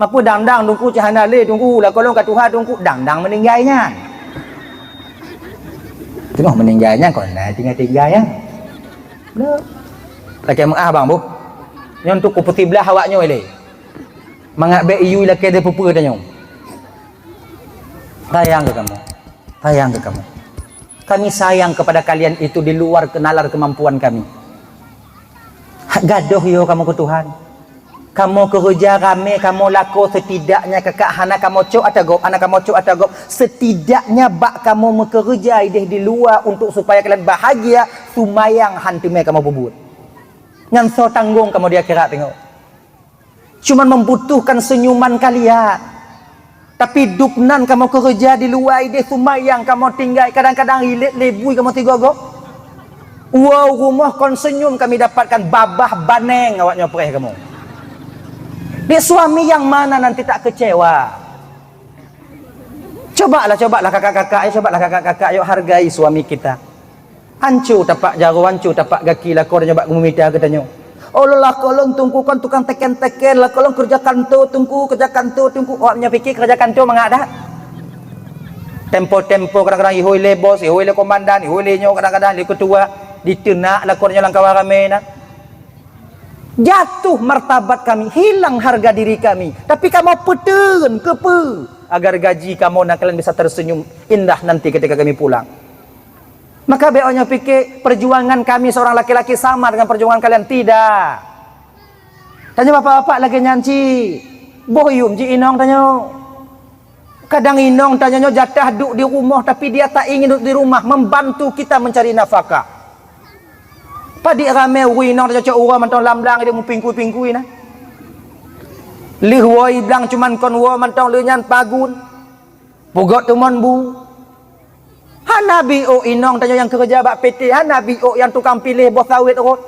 Mapeue dang-dang Teungku cit hana lé Teungku, lakoe lôn ka tuha Teungku, dang-dang meuninggai nyan. Teungoh meuninggai nyan kon na tinggai-tinggai nyan. Lakèe meu'ah bang boh. Nyoe untuk kupeusiblah awak nyoe lé. Mangat bèk iyue lakèe deuh peue-peue tanyoe. Sayang keu kamoe. Sayang keu kamoe. Kami sayang kepada kalian itu di luar nalar kemampuan kami. Gadôh yo kamoe keu Tuhan. Kamoe keureuja ramé, kamoe lakoe, setidaknya kakak hana kamoe cok ata gob, hana kamoe cok ata gob. Setidaknya bak kamoe meukeureuja idéh di luwa untuk supaya kalian bahagia, sumayang han teumé kamoe peubuet. Nyan soe tanggong kamoe di akhirat teungoh. Cuman membutuhkan senyuman kalian. Tapi dub nan kamoe keureuja di luwa idéh, sumayang kamoe tinggai, kadang-kadang ilét lé bui kamoe sigoe-goe. Woe u rumoh kon senyum kami dapatkan, babah baneng awak nyoe preh kamoe. Di suami yang mana nanti tak kecewa? Cobalah, cobalah kakak-kakak, ya, cobalah kakak-kakak, yuk hargai suami kita. Anco tapak jaroe, anco tapak gaki lakoe tanyoe bak geumita geutanyoe. Oh, lakoe lôn Teungku kon tukang teken-teken, lakoe lôn keureuja kanto Teungku, keureuja kanto Teungku. Awak nyoe pike keureuja kanto mangat dak? Tempo-tempo kadang-kadang ihôi lé bos, ihôi lé komandan, ihôi lé nyoe kadang-kadang lé ketua, diteunak lakoe nyoe lam kawan ramé na. Jatuh martabat kami, hilang harga diri kami. Tapi kamoe peuteun keupeue? Agar gaji kamoe na kalian bisa tersenyum indah nanti ketika kami pulang. Maka bék awak nyoe pike perjuangan kami seorang laki-laki sama dengan perjuangan kalian. Tidak. Tanyoe bapak-bapak lagèe nyan cit. Boh yuem jih inong tanyoe. Kadang inong tanyoe nyoe jatah duek di rumoh, tapi dia tak ingin duduk di rumah, membantu kita mencari nafkah. Padit ramé ureueng inong tanyoe cok uroe mantong lam blang dia meupingkui-pingkui na. Lheueh woe i blang cuman kon woe mantong lheueh nyan pagun. Peugot teumon bu. Hana biôk inong tanyoe nyang keureuja bak P T, hana biôk nyang tukang piléh boh sawét rot,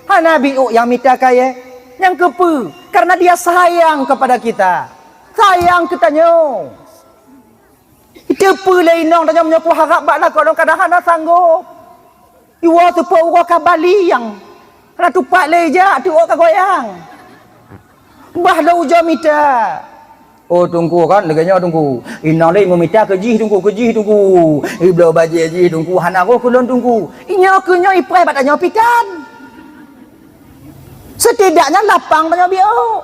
hana biôk nyang mita kayèe. Nyang keupeue? Karena dia sayang kepada kita. Sayang keu tanyoe. Teupeue lé inong tanyoe meunyoe kuharab bak lakoe lôn kadang hana sanggob. Iwoe teupeu uroe ka balieng. Hana tupat lé ijak, teuôt ka goyang. Bah lôn ujoe mita. Oh, Teungku kan, lagèe nyoe, Teungku. Inong lé meumita keu jih, Teungku, keu jih, Teungku. Ibloe bajèe jih, Teungku. Hana roh keu lôn, Teungku. Inyoe keu nyoe ipreh bak tanyoe pitan. Setidaknya lapang tanyoe biôk.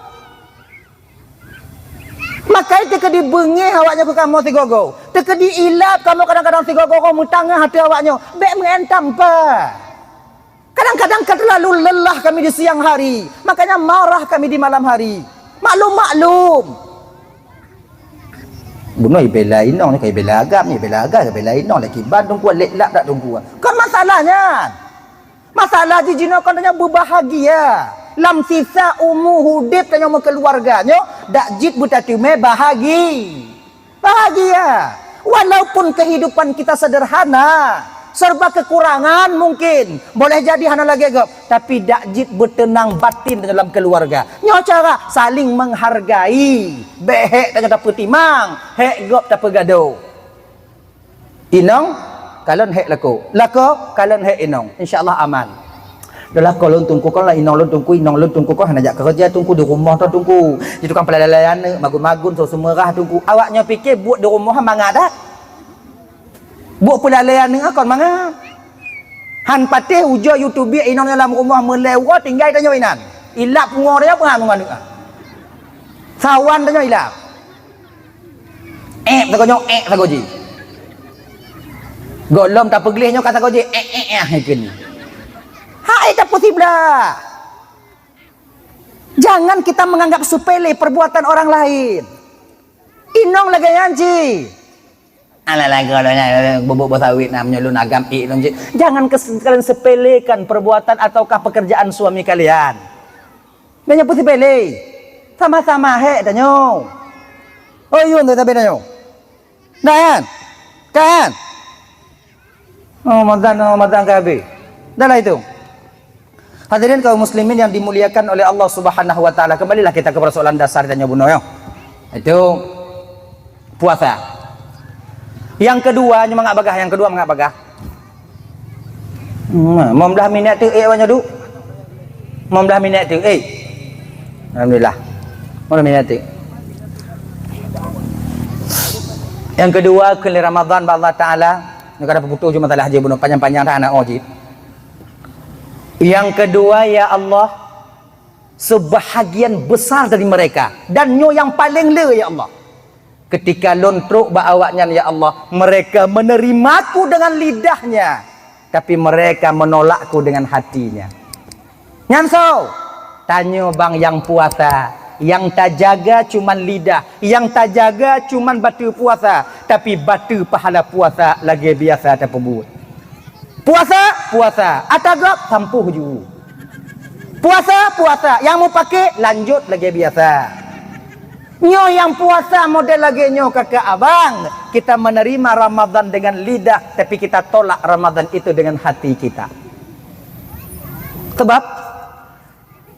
Makai teukeudi beungéh awak nyoe keu kamoe sigoe-goe. Teukeudi ilab kamoe kadang-kadang sigoe-goe meutanggah até awak nyoe. Bék meu'en tampa. Kadang-kadang ka terlalu lelah kami di siang hari, makanya marah kami di malam hari. Maklum-maklum. Bunoe ibela inong nyoe, ka ibela agam nyoe, ibela agam, ibela inong, lé kiban Teungku, lé lap dak Teungku. Kon masalah nyan. Masalah jih jinoe kon tanyoe beubahagia. Lam sisa umu udeb tanyoe meukeuluwarga nyoe, dak jeuet beutateumé bahagi-, bahagia. Walaupun kehidupan kita sederhana, Serba kekurangan mungkin, boleh jadi hana lagée gob, tapi dak jeuet beuteunang batin dalam keluarga. Nyoe cara saling menghargai. Bék hék tanyoe tapeutimang, hék gob tapeugado. Inong, kalon hék lakoe. Lakoe, kalon hék inong. Insya Allah aman. Dah lakoe lôn teungku, kon lah inong lôn teungku, inong lôn teungku, kon hana jak keureuja teungku, di rumoh tu teungku. Di tukang peulalaian aneuk, magun-magun, so seumeurah teungku. Awak nyoe pike buet di rumoh mangat dak? Buet peulalaian aneuk kon mangat. Han patéh ujoe YouTube inong nyoe lam rumoh meulée uroe tinggai tanyoe inan. Ilap pungo tanyoe peue han ngon aneuk. Sawan tanyoe ilap. Eh, sagoe nyoe, eh, sagoe jih. Gohlom tapeugleh nyoe ka sagoe jih, eh, eh, eh, kheun. Hai tapeusiblah. Jangan kita menganggap sepele perbuatan orang lain. Inong lagée nyan jih. Alah lagoe lôn nyan, bubuk boh sawit na, meunyoe lôn agam ék lôn jih. Jangan kes-, kalian sepelekan perbuatan ataukah pekerjaan suami kalian. Meunyoe peusepele. Sama-sama hék tanyoe. Oh, yun tu sabe tanyoe. Dah kan? Kan? Oh, Ramadan, oh, Ramadan ka habéh. Dah lah itu. Hadirin kaum muslimin yang dimuliakan oleh Allah Subhanahu wa taala, kembalilah kita ke persoalan dasar tanyoe bunoe, ya. Itu puasa. Yang kedua, nyoe mangat bagah, yang kedua mangat bagah. Hmm, lima belas minit tu, eh, awak nyoe duk. Lima belas minit tu, eh. Alhamdulillah. Lima belas minit tu. Yang kedua, keu lé Ramadan bak Allah Taala. Nyoe kada peuputoh ju masalah je bunoe, panjang-panjang dah anak oh jih. Yang kedua, ya Allah, sebahagian besar dari mereka, dan nyoe nyang paleng le, ya Allah. Ketika lôn trok bak awaknyan, ya Allah, mereka menerimaku dengan lidahnya, tapi mereka menolakku dengan hatinya. Nyan soe? Tanyoe bang nyang puasa, nyang tajaga cuman lidah, nyang tajaga cuman bateue puasa, tapi bateue pahala puasa lagée biasa tapeubuet. Puasa, puasa, ata gob sampoh ju. Puasa, puasa, nyang mupake lanjut lagée biasa. Nyoe nyang puasa model lagée nyoe kakak abang, kita menerima Ramadan dengan lidah, tapi kita tolak Ramadan itu dengan hati kita. Sebab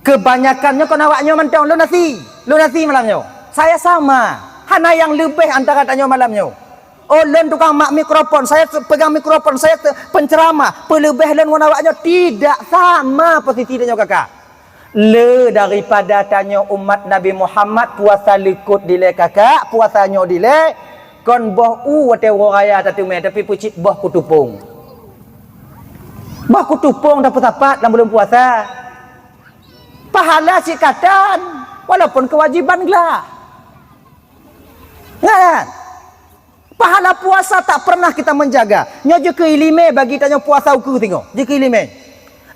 kebanyakan nyoe kon awak nyoe mantong, lôn asie, lôn asie malam nyoe. Saya sama, hana nyang leubeh antara tanyoe malam nyoe. Oh, lôn tukang mak mikrofon, saya se-, pegang mikrofon, saya se-, penceramah, peuleubeh lôn ngon awak nyoe, tidak sama posisi tanyoe kakak. Le daripada tanyoe umat Nabi Muhammad, puasa likot dilée kakak, puasa nyoe dilée, kon boh u watée uroe raya tateumé, tapi peucit boh kutupong. Boh kutupong tapeusapat lam buleuen puasa. Pahala sikatan, walaupun kewajiban glah. Kan? Pahala puasa tak pernah kita menjaga. Nyoe jeuet keu iéleumé bagi tanyoe puasa ukeue singoh. Jeuet keu iéleumé.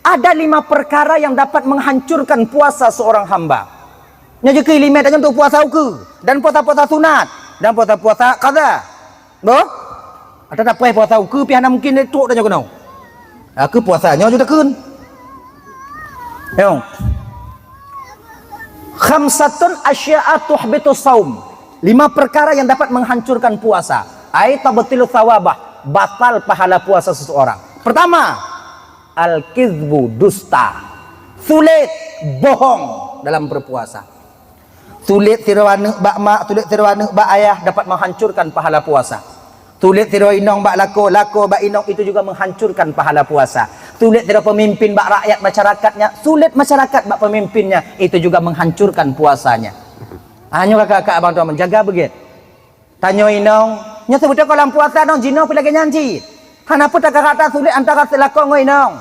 Ada lima perkara yang dapat menghancurkan puasa seorang hamba. Nyoe jeuet keu iéleumé tanyoe untuk puasa ukeue dan puasa-puasa sunat dan puasa-puasa qadha. Boh? Ata tapreh puasa ukeue pih hana mungkin trok tanyoe keunoe. Aku puasa nyoe ju takheun. Nyoe. Khamsatun asya'a tuhbitus saum. Lima perkara yang dapat menghancurkan puasa. Ai tabtilu tsawabah, batal pahala puasa seseorang. Pertama, al-kizbu, dusta. Sulet, bohong dalam berpuasa. Sulet sidroe aneuk bak mak, sulet sidroe aneuk bak ayah dapat menghancurkan pahala puasa. Sulet sidroe inong bak lakoe, lakoe bak inong itu juga menghancurkan pahala puasa. Sulet sidroe pemimpin bak rakyat masyarakatnya, sulet masyarakat bak pemimpinnya, itu juga menghancurkan puasanya. Hanya kakak-kakak abang tuan menjaga begitu. Tanyoe inong, nyoe seubeutôi ka lam puasa nong jinoe pih lagée nyan cit. Hana peue takarak ta sulet antara lakoe ngon inong.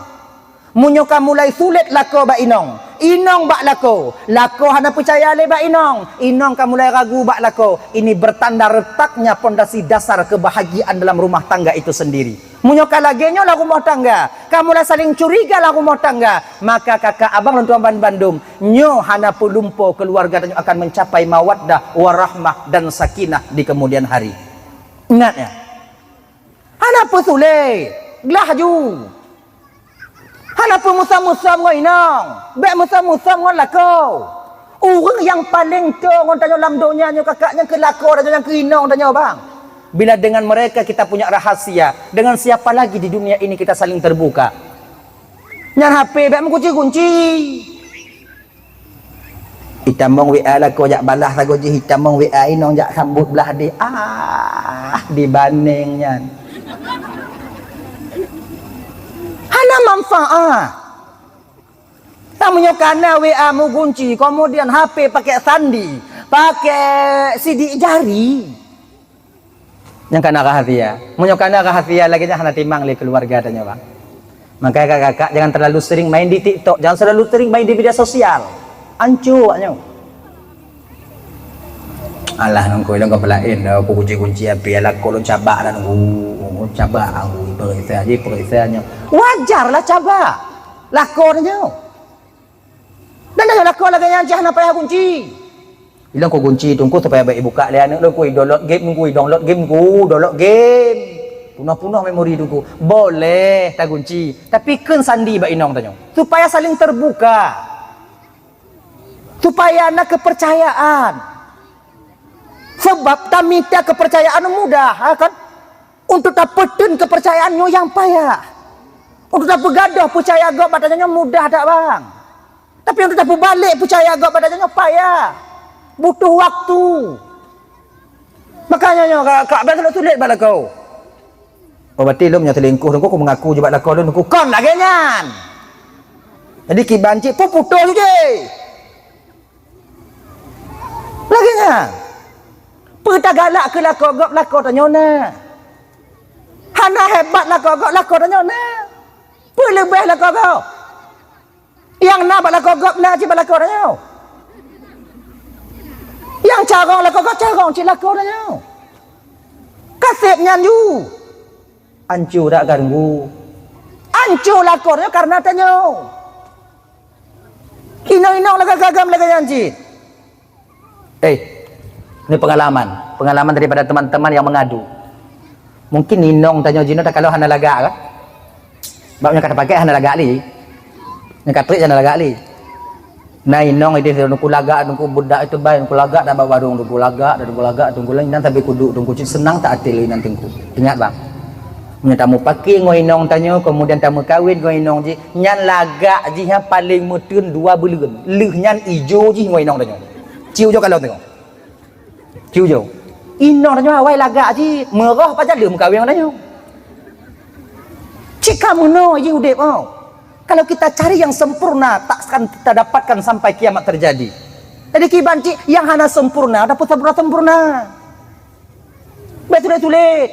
Meunyoe ka mulai sulet lakoe bak inong, inong bak lakoe, lakoe hana peucaya lé bak inong, inong ka mulai ragu bak lakoe, ini bertanda retaknya pondasi dasar kebahagiaan dalam rumah tangga itu sendiri. Meunyoe ka lagée nyoe lam rumoh tangga, ka mulai saling curiga lam rumoh tangga, maka kakak abang lôn tuan ban bandum, nyoe hana peulumpo keuluwarga tanyoe akan mencapai mawaddah, warahmah, dan sakinah di kemudian hari. Ingat ya, hana peusulet, glah ju. Hana peumusom-musom ngon inong, bék musom-musom ngon lakoe. Ureuëng nyang paleng toe ngon tanyoe lam donya nyoe kakak nyang keu lakoe tanyoe, nyang keu inong tanyoe bang. Bila dengan mereka kita punya rahasia, dengan siapa lagi di dunia ini kita saling terbuka? Nyan H P bèk meugunci-gunci. Itamong W A lakoe jak balah sagoe jih, itamong W A inong jak sambot blah deh. Ah, dibaneng nyan. Hana manfaat. Tapi meunyoe kana W A meugunci, kemudian H P pakai sandi, pakai sidik jari. Nyang kana rahasia. Meunyoe kana rahasia lagèe nyan hana timang lé keuluwarga tanyoe, bang. Makanya kakak-kakak jangan terlalu sering main di TikTok, jangan terlalu sering main di media sosial. Ancô nyoe. Alah, nungku ilong ka peulaén dah, aku kunci-kunci api, alah, kok lôn cabak dah nungku. Cabak aku, periksa aja, periksa nyoe. Wajar lah cabak. Lakoe nyoe. Dan dah lakoe lagèe nyan, cah hana payah kunci. Ilong ku kunci teungku supaya bèk ibuka lé aneuk lôn, ku i-download game, ku i-download game, ku download game. Punoh-punoh memori teungku. Boleh tagunci, tapi kheun sandi bak inong tanyoe supaya saling terbuka. Supaya na kepercayaan. Sebab tamita kepercayaan mudah, ha kan? Untuk tapeuteun kepercayaan nyoe nyang payah. Untuk tapeugadôh peucaya gob bak tanyoe nyoe mudah that, bang. Tapi untuk tapeubalek peucaya gob bak tanyoe nyoe payah. Butuh waktu. Makanya nyoe ka, ka bèk sulet-sulet bak lakoe. Oh, berarti lôn meunyoe selingkuh, lôn kok mengaku je bak lakoe lôn, kon lagèe nyan. Jadi kiban cit pun putôh ju jih. Lagèe nyan. Peue tagalak keu lakoe gob, lakoe tanyoe na. Hana hebat lakoe gob, lakoe tanyoe na. Peue leubeh lakoe gob? Nyang na bak lakoe gob na cit bak lakoe tanyoe. Nyang carông lakoe gob, carông cit lakoe tanyoe. Ka sép nyan ju. Ancô dak ka teungku. Ancô lakoe tanyoe kareuna tanyoe. Inong-inong lagèe agam lagèe nyan cit. Eh, ini pengalaman. Pengalaman daripada teman-teman yang mengadu. Mungkin inong tanyoe jinoe takalon hana lagak kan? Bab nyang ka tapakai hana lagak lé. Nyang ka trép hana lagak lé. Na inong idéh teungku lagak, teungku budak itu bai, teungku lagak dak bak warong, teungku lagak, teungku lagak, teungku laén, nyan sabe kuduek, teungku cit seunang that até lé nyan teungku. Ingat bang. Meunyoe tamupaké ngon inong tanyoe, kemudian tameukawen ngon inong jih, nyan lagak jih nyang paleng meuteun dua buleuen. Lheueh nyan ijo jih ngon inong tanyoe. Ciu jo kalon tengok. Ciu jo. Inong tanyoe awai lagak jih, meuroh pajan lheueh meukawen ngon tanyoe. Cit ka meunoe jih udép, oh. Kalau kita cari yang sempurna, tak akan kita dapatkan sampai kiamat terjadi. Jadi kiban cit nyang hana sempurna, dapet sempurna-sempurna. Bèk sulet-sulet.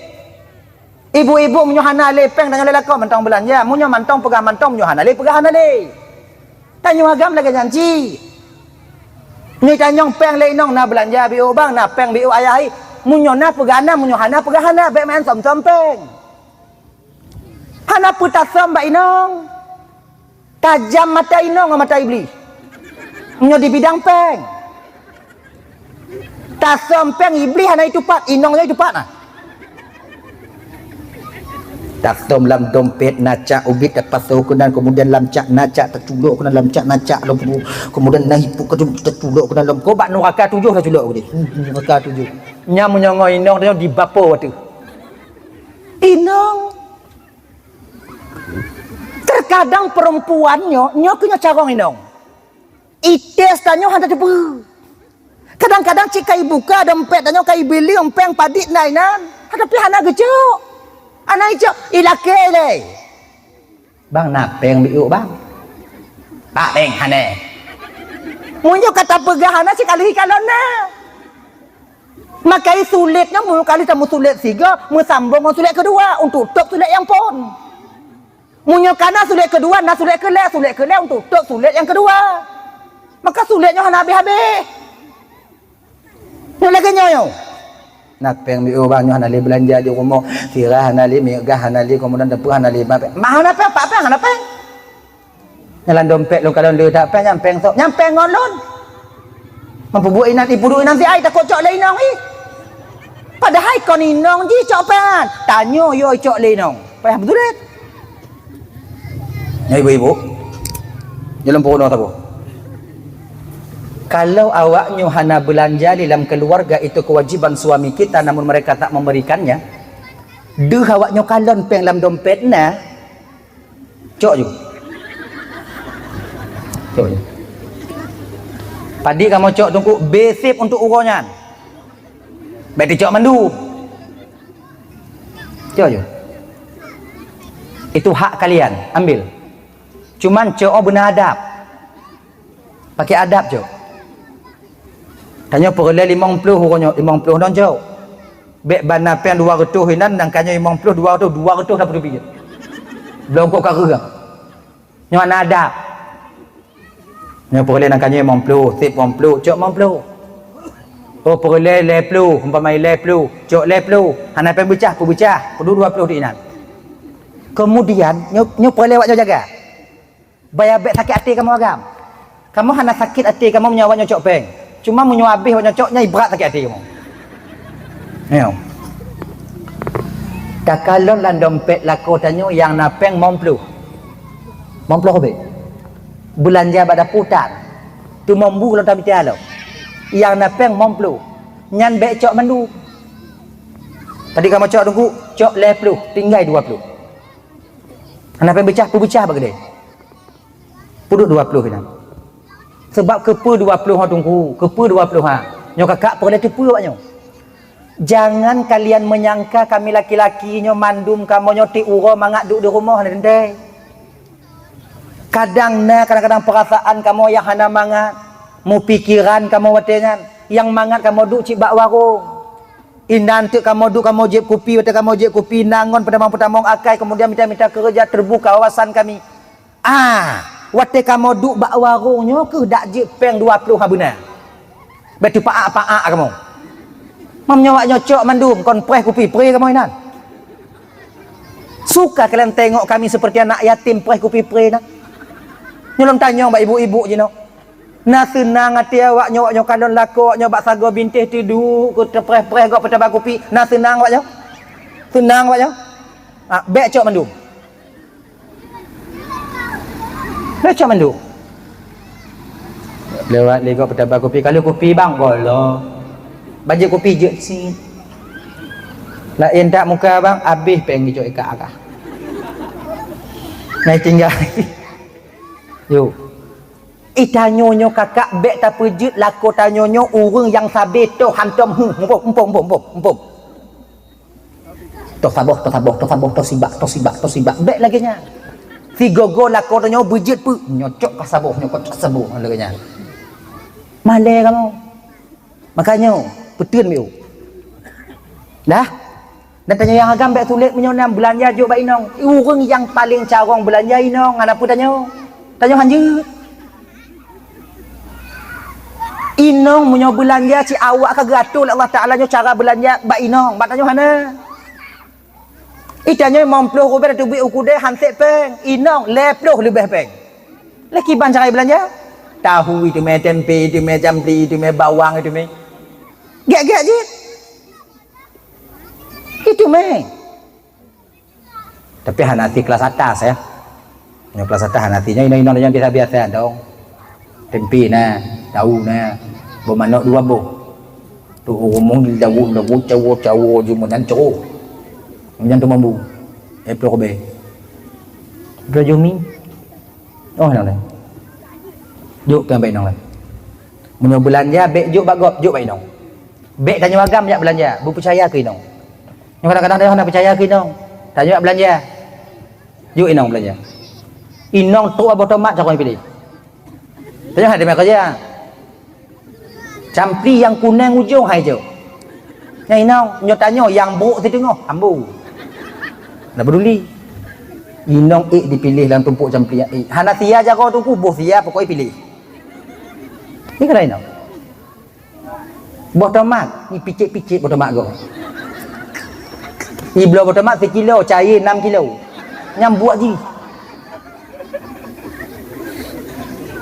Ibu-ibu meunyoe hana lé péng tanyoe lé lakoe mantong beulanja, meunyoe mantong peugah mantong, meunyoe hana lé peugah hana lé. Tanyoe agam lagèe nyan cit. Nyoe tanyong péng lé inong na beulanja biôh bang, na péng biôh ayah i. Meunyoe na peugah na, meunyoe hana peugah hana, bèk main som-som péng. Hana peue tasöm bak inong. Tajam mata inong ngon mata Iblih. Meunyoe di bidang péng. Tasöm péng Iblih hana itupat, inong nyoe itupat nah. Tasöm lam dompet na cak ubit tapasoe keunan, kemudian lam cak na cak taculok keunan, lam cak na cak lom, kemudian na ipuk taculok keunan lom. Ko bak nuraka tujoh taculok keudéh. Nuraka tujoh. Nyan meunyoe ngon inong tanyoe dibapo ateueh. Inong. Terkadang perempuan nyoe, nyoe keuh nyoe carông inong. Ites tanyoe hana teupeue. Kadang-kadang cit ka ibuka dompet tanyoe, ka ibeuleung péng padit na inan, tapi hana geucok. Hana icok, ilakèe lé. Bang, na péng biôh bang. Pak péng hana. Meunyoe ka tapeugah hana, sikali kalon na. Maka i sulet nyan meunyoe kali tameusulet sigoe, meusambong ngon sulet keudua, untuk tôb sulet nyang phôn. Meunyoe ka na sulet keudua, na sulet keulhèe, sulet keulhèe untuk tôb sulet nyang keudua. Maka sulet nyoe hana habéh-habéh. Nyoe lagèe nyoe nyoe. Na péng biôh bang, nyoe hana lé beulanja di rumoh, sira hana lé, miet gah hana lé, keumudian dapur hana lé, ma péng. Ma hana péng, pat péng hana péng. Nyan lam dompet lôn kalon le that péng, nyan péng sôk, nyan péng ngon lôn. Meupeubuet inan, ipeuduek inan siat, takot cok lé inong ih. Padahai kon inong jih cok péng nyan. Tanyoe yo cok lé inong. Payah beusulet. Nyan ibu-ibu. Nyan lôn peurunoe saboh. Kalau awaknyoe hana beulanja di lam keuluwarga, itu kewajiban suami kita, namun mereka tak memberikannya, deuh awaknyoe kalon péng lam dompet na, cok ju. Cok ju. Padit kamoe cok Teungku, beu sép untuk uroe nyan. Bék teucok mandum. Cok ju. Itu hak kalian, ambil. Cuman cok beuna adab. Pakai adab cok. Tanyoe peureulée limong ploh uroe nyoe, limong ploh nyoe cok. Bék bana péng dua reutôh inan, nangka nyoe limong ploh, dua reutôh, dua reutôh dapeudupi jeuet. Bloe kok ka reugang. Nyoe hana adab. Nyoe peureulée nangka nyoe limong ploh, sép limong ploh, cok limong ploh. Oh, peureulée lhée ploh, umpama lhée ploh, cok lhée ploh. Hana péng beucah, peubeucah, peuduek dua ploh di inan. Kemudian, nyoe, nyoe peureulée awaknyoe jaga. Baya bék sakét até kamoe agam. Kamoe hana sakét até kamoe meunyoe awaknyoe cok péng. Cuma meunyoe abéh awaknyoe cok, nyan brat sakét até kamoe. Nyoe. Takalon lam dompet lakoe tanyoe nyang na péng limong ploh. Limong ploh bék. Beulanja bak dapu tan. Teuma bu lom tamita lom. Nyang na péng limong ploh. Nyan bék cok mandum. Tadi kamoe cok Teungku, cok lhée ploh, tinggai dua ploh. Hana péng beucah, peubeucah bak keudée. Peuduek dua ploh inan. Sabab keupeue dua ploh ha Teungku? Keupeue dua ploh ha? Nyoe kakak peureulée teupeue awaknyoe. Jangan kalian menyangka kami laki-laki nyoe mandum kamoe nyoe tiep uroe mangat duek di rumoh, hana teuntée. Kadang na kadang-kadang peurasaan kamoe nyang hana mangat, meupikiran kamoe watée nyan, nyang mangat kamoe duek cit bak warong. Inan teuk kamoe duek kamoe jieb kupi, watée kamoe jieb kupi, na ngon peutamong-peutamong akai, keumudian mita-mita keureuja, teubuka wawasan kami. Ah, watée kamoe duek bak warong nyoe keuh dak jeuet péng dua ploh ha beuna. Bék teupaak-paak kamoe. Mam nyoe awaknyoe cok mandum kon preh kupi pré kamoe inan. Suka kalian tengok kami seperti anak yatim preh kupi pré na. Nyoe lôn tanyong bak ibu-ibu jinoe. Na seunang até awaknyoe, awaknyoe kalon lakoe awaknyoe bak sagoe bintéh teuduek keu teupreh-preh gob peutaba kupi, na seunang awaknyoe? Seunang awaknyoe? Ah, bék cok mandum. Bék cok mandum. Lewat lé gob peutaba kupi, kalau kupi bang golo. Bajée kupi jeuet sit. Laén that muka bang, abéh péng geucok ikat agah. Nai tinggai. Yuk. Ih, tanyoe nyoe kakak bék tapeujeuet lakoe tanyoe nyoe ureuëng nyang sabe toh hantom, huh, muphom, muphom, muphom, muphom, muphom. Toh saboh, toh saboh, toh saboh, toh sibak, toh sibak, toh sibak. Bék lagée nyan. Sigoe-goe lakoe tanyoe beujeuet peue, nyoe cok ka saboh, nyoe cok ka saboh, lagée nyan. Malée kamoe. Makajih nyoe, peuteun miu. Dah? Dan tanyoe nyang agam bék sulet meunyoe na beulanja jok bak inong. Ureuëng nyang paleng carông beulanja inong, hana peue tanyoe. Tanyoe hanjeuet. Inong meunyoe beulanja cit awak ka geuatoe lé Allah Taala nyoe cara beulanja bak inong, bak tanyoe hana. Ih, tanyoe limong ploh rubée teubiet u keudè han sép péng, inong lhée ploh leubeh péng. Lé kiban cara beulanja? Tahu iteumé, tempe iteumé, campli iteumé, bawang iteumé. Gét-gét jih. Iteumé. Tapi hana ti kelas atas, ya. Nyoe kelas atas hana ti, nyoe inong-inong nyoe biasa-biasa dong. Tempe na, tahu na, boh manok dua boh. Tu umum dawuh-dawuh cawo-cawo jih meunan cok. Meunan tu mambu. Eh, ploh rubée. Ploh jumi. Oh, inong laén. Jok keu abang inong laén. Meunyoe beulanja, bék jok bak gob, jok bak inong. Bék tanyoe agam jak beulanja, beupeucaya keu inong. Nyoe kadang-kadang tanyoe hana peucaya keu inong. Tanyoe jak beulanja. Jok inong beulanja. Inong trok boh tomat carông piléh. Tanyoe hana teuma keureuja. Campli nyang kuneng ujong hai jok. Nyang inong, nyoe tanyoe nyang brok siteungoh, ambo. Hana peduli. Inong ék dipiléh lam tumpok campli nyang ék. Hana sia jaroe Teungku, boh sia pokok ék piléh. Nyoe keuh inong. Boh tomat, ni picit-picit boh tomat goe. Ibloe boh tomat sikilo, cayée nam kilo. Nyang buet jih.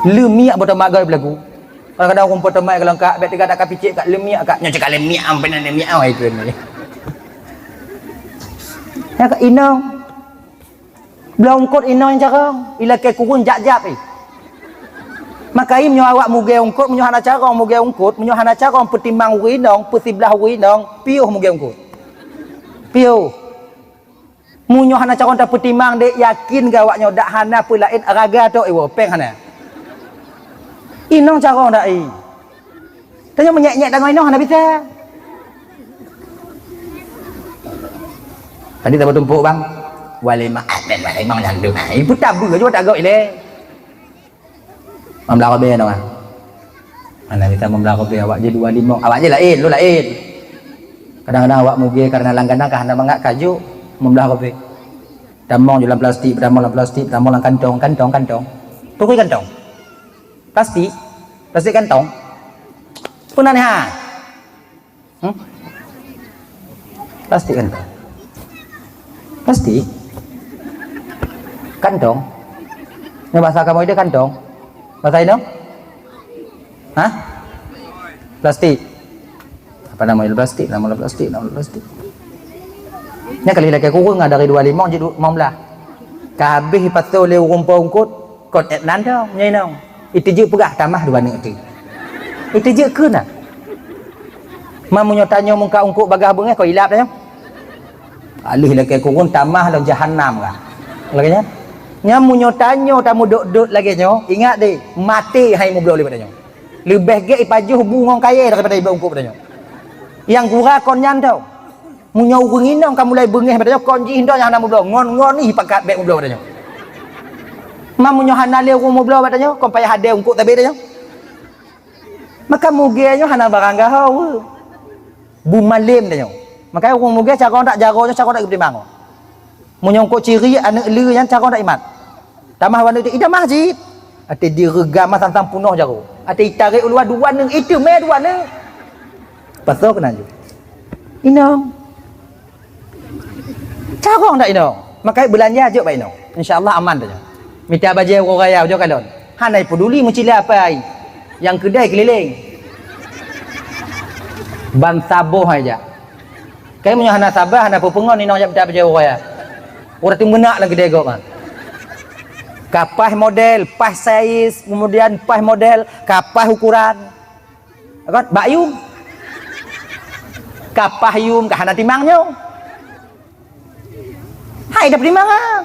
Leumiak boh tomat goe beulagu. Kadang-kadang ureuëng boh tomat kalau kak, bék teuga dak ka picit kak leumiak kak. Nyoe cit ka leumiak, am peunan leumiak, oh, itu ni. Ya kak inong. Bloe eungkot inong carông, ilakée kureueng jak-jak ih. Maka meunyoe awak mugée eungkôt, meunyoe hana carông mugée eungkôt, meunyoe hana carông peutimang ureuëng inong, peusiblah ureuëng inong, piôh mugée eungkôt. Piôh. Meunyoe hana carông tapeutimang dek, yakin gawak nyoe dak hana peulaén raga tok iwoe, péng hana. Inong carông dak i. Tanyoe meunyék-nyék tangoe inong hana bisa. Tadi tabatumpok bang. Walimah, ah, ben walimah nyang deuh. Ibu tabu aja tak gok ile. Mamlah robe nyoe. Hana bisa mamlah robe, awak je dua limong, awak je laén, lu laén. Kadang-kadang awak mugée karena langganan ka hana mangat kaju mamlah robe. Tamong je lam plastik, tamong lam plastik, tamong lam kantong, kantong, kantong. Tukui kantong. Plastik, plastik kantong. Pernah ni ha? Hmm? Plastik kantong. Plastik? Kantong? Ini bahasa kamu itu kantong? Bahasa Indo? Hah? Plastik. Apa nama itu plastik? Nama plastik, nama plastik. Ini kali lagi kurang dari dua lima jadi lima belas. Ka habéh pasoe lé ureuëng po eungkôt, kon ék nan dong, nyoe inong. Iteujeuk peugah tamah dua neuk teuh. Iteujeuk keu na. Ma meunyoe tanyoe mungka eungkôt bagaih beungéh, kon ilap tanyoe. Aleuh lakée kureueng tamah lam jahannam kah. Lagée nyan. Nyan meunyoe tanyoe tameudot-dot lagée nyoe, ingat deh, maté hai meubloe lé bak tanyoe. Leubeh gét ipajoh bu ngon kayée daripada ibloe eungkôt bak tanyoe. Nyang gura kon nyan tau. Meunyoe ureuëng inong ka mulai beungéh bak tanyoe, kon jih inong nyang hana meubloe, ngon-ngon ih pakat bék meubloe bak tanyoe. Ma meunyoe hana lé ureuëng meubloe bak tanyoe, kon payah hadé eungkôt tabé tanyoe. Maka mugée nyoe hana barang gaho. Bumalem tanyoe. Maka ureuëng mugée carông dak jaroe nyoe carông dak geupeutimang. Meunyoe eungkôt ciri aneuëk lé nyan carông dak imat. Tamah dua neuk teuh, idamah cit. Até direugam sang-sang punoh jaroe. Até itarek u luwa dua neuk, iteumé dua neuk. Pasoe keunan ju. Inong. Carông dak inong. Maka beulanja jok bak inong. Insya Allah aman tanyoe. Mita bajée uroe raya ujoe kalon. Hana peduli meucila apai. Nyang keudai keulileng. Ban saboh hai jak. Kai meunyoe hana saba, hana peupeungon inong jak mita bajée uroe raya. Uroe teumeunak lam keudai gob, ha. Ka paih model, paih saiz, kemudian paih model, ka paih ukuran. Kon, bak yum. Ka paih yum, ka hana timang nyoe. Hai dah timang ah.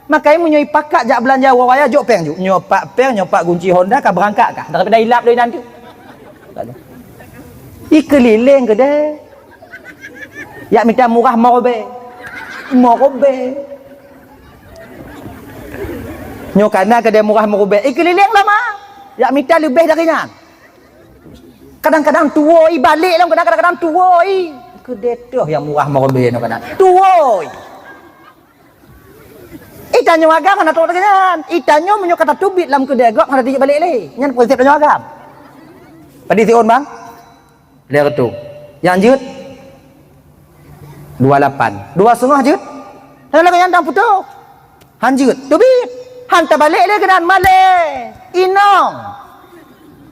Makai meunyoe ipakat jak beulanja uroe raya, jok péng ju. Nyoe pak péng, nyoe pak gunci Honda, ka beurangkat kah. Daripada ilap lé nanti. Ikeulileng keudeh. Yak mita murah meurobée. Meurobée. Nyoe kana keudeh murah meurobée. Ikeulileng lama. Yak mita leubeh dari nyan. Kadang-kadang tuwo i balek lom, kadang-kadang tuwo i. Keudeh toh nyang murah meurobée nyoe kadang. Tuwo i. Itanyoe agam hana trok lagée nyan. Itanyoe meunyoe ka tateubiet lam keudeh gob hana tijak balek lé. Nyan prinsip tanyoe agam. Padit siôn bang? Lhée reutôh. Nyang jeuet? Dua lapan. Dua seungoh jeuet? Hana lagée nyan dang putôh. Han jeuet. Teubiet. Han tabalek lé keunan malée. Inong.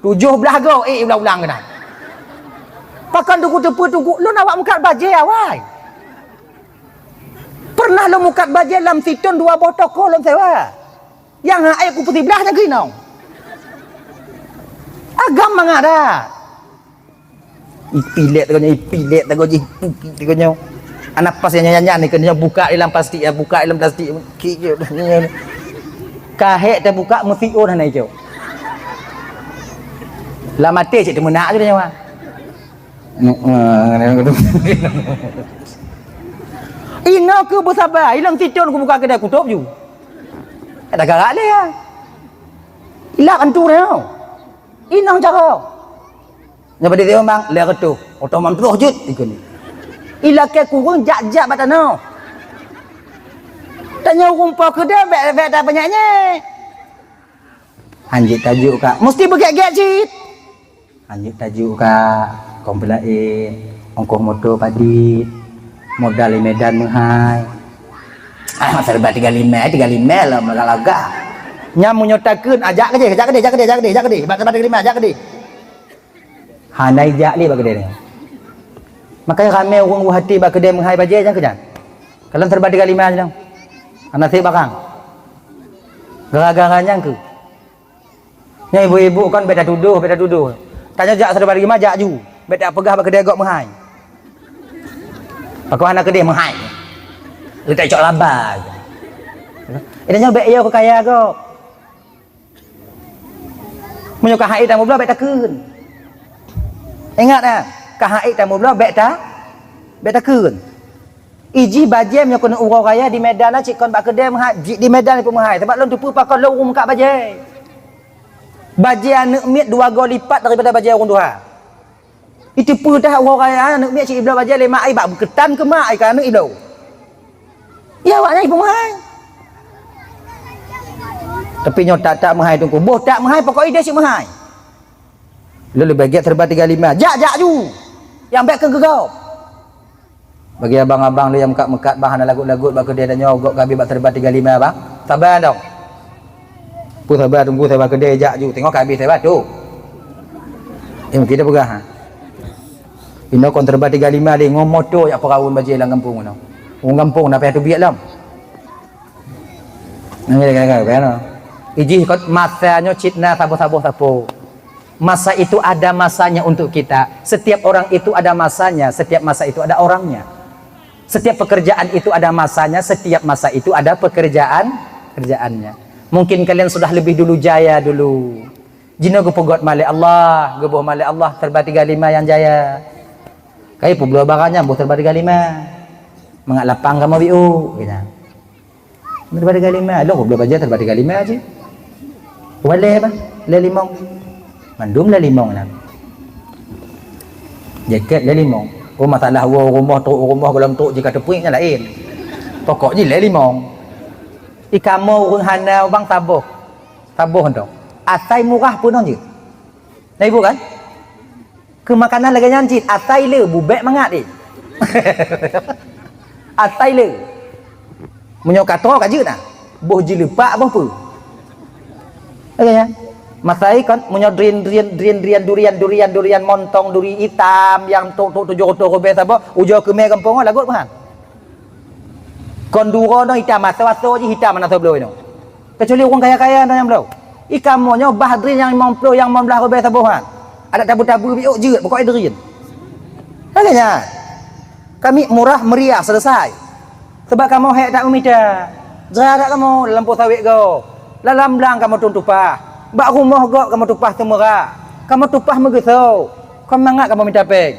Tujoh blaih goe, eh, ulang-ulang keunan. Pakon teungku teupeu teungku lôn awak mukat bajée awai. Pernah lôn mukat bajée lam sithon dua boh toko lôn sewa. Nyang hai ku peusiblah nyang keuinong. Agam mangat dah. Ipilet teuk nyoe, ipilet teuk jih, ipilet teuk nyoe. Anak pas nyang nyan-nyan ni keunoe buka dalam plastik ya, buka dalam plastik. Ki-, ki-, ka hék teubuka meusiôn hana icok. Lam até cit teumeunak je nyawa. Inoe keu beusaba, ilong sithon kubuka keudè kutôb ju. Ada garak lé ya. Ilak antu nyoe. Inong cara. Nyoe badi memang lé reutôh. Otoman troh jeuet ikeu ni. Ilakée kureueng jak-jak bak tanoh. Tanyoe ureueng po keudè bèk, bèk tapeunyak-nyak. Hanjeuet tajuk ka. Musti beugét-gét cit. Hanjeuet tajuk ka, kong peulaén, ongkoh moto padit, modal di Medan meuhai. Ah, serba tiga lima, tiga lima lah, melaga-laga. Nyan meunyoe takheun, ah, jak keudeh, jak keudeh, jak keudeh, jak keudeh, jak keudeh. Bak serba tiga lima, jak keudeh. Hana ijak lé bak keudeh nyan. Makanya ramé ureueng u até bak keudeh meuhai bajèe nyan keuh nyan. Kalon serba tiga lima nyan. Hana sép barang. Gara-gara nyan keuh. Nyan ibu-ibu kan bèk tatudoh, bèk tatudoh. Tanyoe jak sidroe bak lima, jak ju. Bèk tapeugah bak keudè gob meuhai. Pakon hana keudè meuhai. Leutak cok laba. Tanyoe bèk yo keu kaya gob. Meunyoe ka hai tamubloe bèk takheun. Ingat, eh, ka hai tamubloe bèk ta-, bèk takheun. Ijih bajèe meunyoe keuneuk uroe raya di Medan na cit kon bak keudè meuhai, jih di Medan pun meuhai. Sabab lôn teupeue pakon lôn ureueng meukat bajèe. Bajèe aneuk miet dua goe lipat daripada bajèe ureueng tuha. Iteupeue tah uroe raya aneuk miet cit ibloe bajèe lé mak ai bak beukeutan keu mak ai keu aneuk ibloe. Ya awaknyan ipeuhai. Tapi nyoe tak-tak meuhai teungku. Boh tak meuhai pokok ideh cit meuhai. Lôn leubeh gèt serba tiga lima. Jak, jak ju. Nyang bèk keu geugob. Bagi abang-abang lé nyang meukat-meukat bang hana lagot-lagot bak keudè tanyoe gob ka abéh bak serba tiga lima bang. Saba dong. Peue saba teungku saba keudè jak ju. Teungoh ka abéh saba tu. Eh, mungkin dah peugah, ha. Inoe kon serba tiga lima lé ngon moto jak peuraun bajèe lam gampông inoe. Ureueng gampông na payah teubiet lom. Nah, kira-kira, kira-kira. Ijih kot masa nyoe cit na saboh-saboh sapo. Masa itu ada masanya untuk kita. Setiap orang itu ada masanya, setiap masa itu ada orangnya. Setiap pekerjaan itu ada masanya, setiap masa itu ada pekerjaan, kerjaannya. Mungkin kalian sudah lebih dulu jaya dulu. Jinoe geupeugöt malèe Allah, geuboh malèe Allah serba tiga lima nyang jaya. Kai peubloe barang nyan boh serba tiga lima. Mangat lapang kamoe biu, kata. Serba tiga lima, lôn peubloe bajèe serba tiga lima cit. Walèe bah, lhèe limong. Mandum lhèe limong nyan. Jakét lhèe limong. Oh, masalah woe rumoh, trok rumoh, gohlom trok jih ka teupeue nyan laén. Pokok jih lhèe limong. Di kamoe ureueng hana bang saboh. Saboh tu. Asai murah peunoh jeuet. Na ibu kan? Keu makanan lagèe nyan cit, asai le bubek mangat deh. Asai le. Meunyoe ka troe ka jeuet na. Boh jileupak boh peue. Lagèe nyan. Masai kan meunyoe durian, durian, durian, durian, durian, durian montong, duri itam nyang tok, tok tujoh reutôh ribèe saboh, ujoe keumè gampông lagot meuhan. Kon duroe nyoe itam, asoe-asoe jih itam hana soe bloe nyoe. Kecuali ureueng kaya-kaya nyoe nyang bloe. I kamoe nyoe bah drin nyang limong ploh, nyang limong blah ribèe saboh nyan. Adak tabu-tabu biôk jeuet, pokok drin. Lagèe nyan. Kami murah meriah selesai. Sebab kamoe hék that meumita. Jra that kamoe lam lampôh sawét gob. Lam blang kamoe tueng tupah. Bak rumoh gob kamoe tupah seumeurah. Kamoe tupah meugeusoe. Kon mangat kamoe mita péng.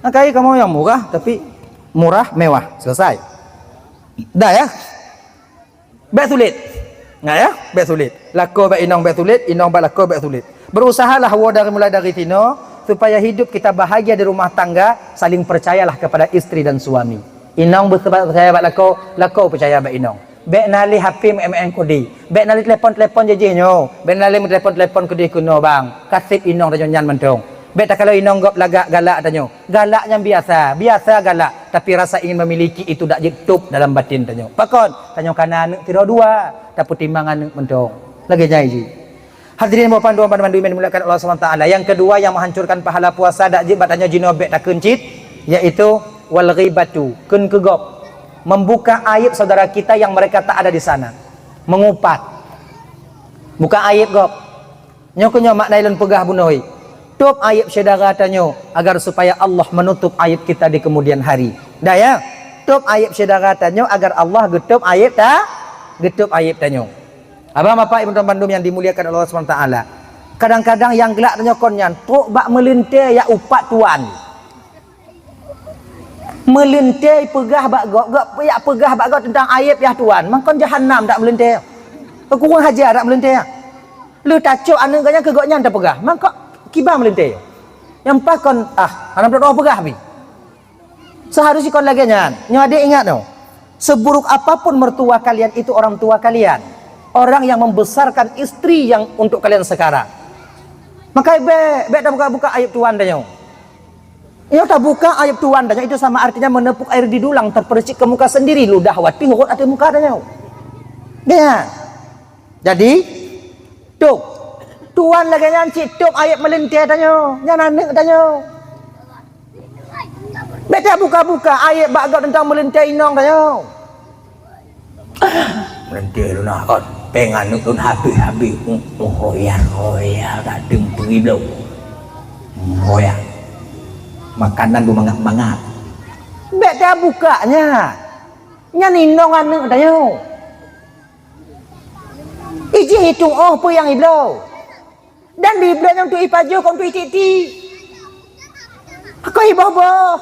Nah, kayèe kamoe nyang murah, tapi murah, mewah. Selesai. Dah ya? Bèk sulet. Ingat ya, bèk sulet. Lakoe bak inong bèk sulet, inong bak lakoe bèk sulet. Berusahalah woe dari, mulai dari sinoe, supaya hidup kita bahagia di rumah tangga, saling percayalah kepada istri dan suami. Inong beusebat percaya bak lakoe, lakoe percaya bak inong. Bèk na lé H P meu'en-meu'en keudéh. Bèk na lé telepon-telepon jih-jih nyoe. Bèk na lé meutelepon-telepon keudéh keunoe bang. Ka sép inong tanyoe nyan mantong. Bèk takalon inong gob lagak galak tanyoe. Galak nyang biasa, biasa galak, tapi rasa ingin memiliki itu dak jeuet top dalam batin tanyoe. Pakon? Tanyoe kana aneuk sidroe dua, tapeutimang aneuk mantong. Lagèe nyan jih. Hadirin buah panduan banmandum yang dimuliakan Allah Subhanahu wa taala. Yang kedua yang menghancurkan pahala puasa dak jeuet bak tanyoe jinoe bèk takheun cit, yaitu wal ghibatu, kheun keu gob. Membuka aib saudara kita yang mereka tak ada di sana. Mengupat. Buka aib gob. Nyoe keuh nyoe makna lôn peugah bunoe. Tôb aib syedara tanyoe agar supaya Allah menutup aib kita di kemudian hari. Dah ya? Tôb aib syedara tanyoe agar Allah geutôb aib ta-, geutôb aib tanyoe. Abang bapak ibu tuan bandum yang dimuliakan Allah Subhanahu wa taala. Kadang-kadang nyang glak tanyoe kon nyan, trok bak meulintèe jak upat tuan. Meulintèe peugah bak gob, gob jak peugah bak gob teuntang aib yah tuan. Mangkon jahanam dak meulintèe. Keu kureueng aja dak meulintèe. Lheueh tacok aneuk gobnyan keu gobnyan tapeugah. Mangkok kiban meulintèe. Nyang paih kon, ah, hana droe peugah pih. Seharusnya kon lagèe nyan. Nyoe adék ingat nyoe. Seburuk apapun mertua kalian, itu orang tua kalian. Orang yang membesarkan istri yang untuk kalian sekarang. Maka bèk, bèk tabuka-buka aib tuan tanyoe. Nyoe tabuka aib tuan tanyoe itu sama artinya menepuk air di dulang terpercik ke muka sendiri, ludah watèe rhot ateueh muka tanyoe. Nyan. Jadi, tôb. Tuan lagèe nyan cit tôb aib meulintèe tanyoe, nyan aneuk tanyoe. Bèk tabuka-buka aib bak gob teuntang meulintèe inong tanyoe. Nanti lôn akon, péng aneuk lôn habéh-habéh. Oh, oh, ya, oh, ya, ka deueng peuribloe. Oh, ya. Makanan beumangat-mangat. Bèk tabuka nyan. Nyan inong aneuk tanyoe. Ijih itong 'oh peue nyang ibloe. Dan dibloe nyan untuk ipajoh, kon untuk itik-tik. Kon iboh-boh.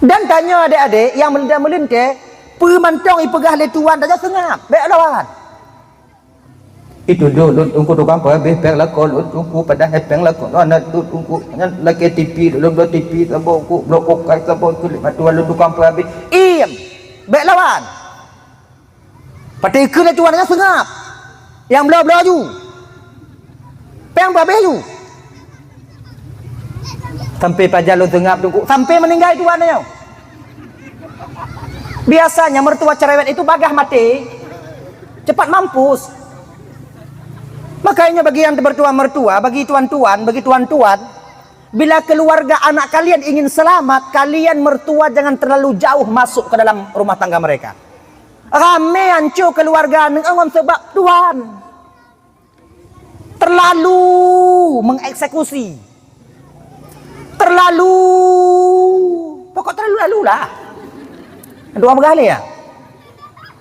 Dan tanyoe adék-adék nyang meulintèe-meulintèe, peue mantong ipeugah lé tuan tanyoe seungab, bèk lawan. Itu dulu lôn teungku tukang peuhabéh péng lakoe lôn teungku, padahai péng lakoe lôn hana lôn teungku. Nyan lakèe T V, lôn bloe T V saboh, ku bloe kulkas saboh, ku lima tuan lôn tukang peuhabéh. Iem, bèk lawan. Patéh keu lé tuan nyan seungab. Nyang bloe-bloe ju. Péng peuhabéh ju. Sampai pajan lôn seungab teungku, sampai meuninggai tuan nyoe. Biasanya mertua cerewet itu bagah maté, cepat mampus. Makanya bagi yang mertua-mertua, bagi tuan-tuan, bagi tuan-tuan, bila keluarga anak kalian ingin selamat, kalian mertua jangan terlalu jauh masuk ke dalam rumah tangga mereka. Ramé hancô keluarga aneuk ngon sebab tuan. Terlalu mengeksekusi. Terlalu, pokok terlalu-lalu lah. Dua beugah lé ya.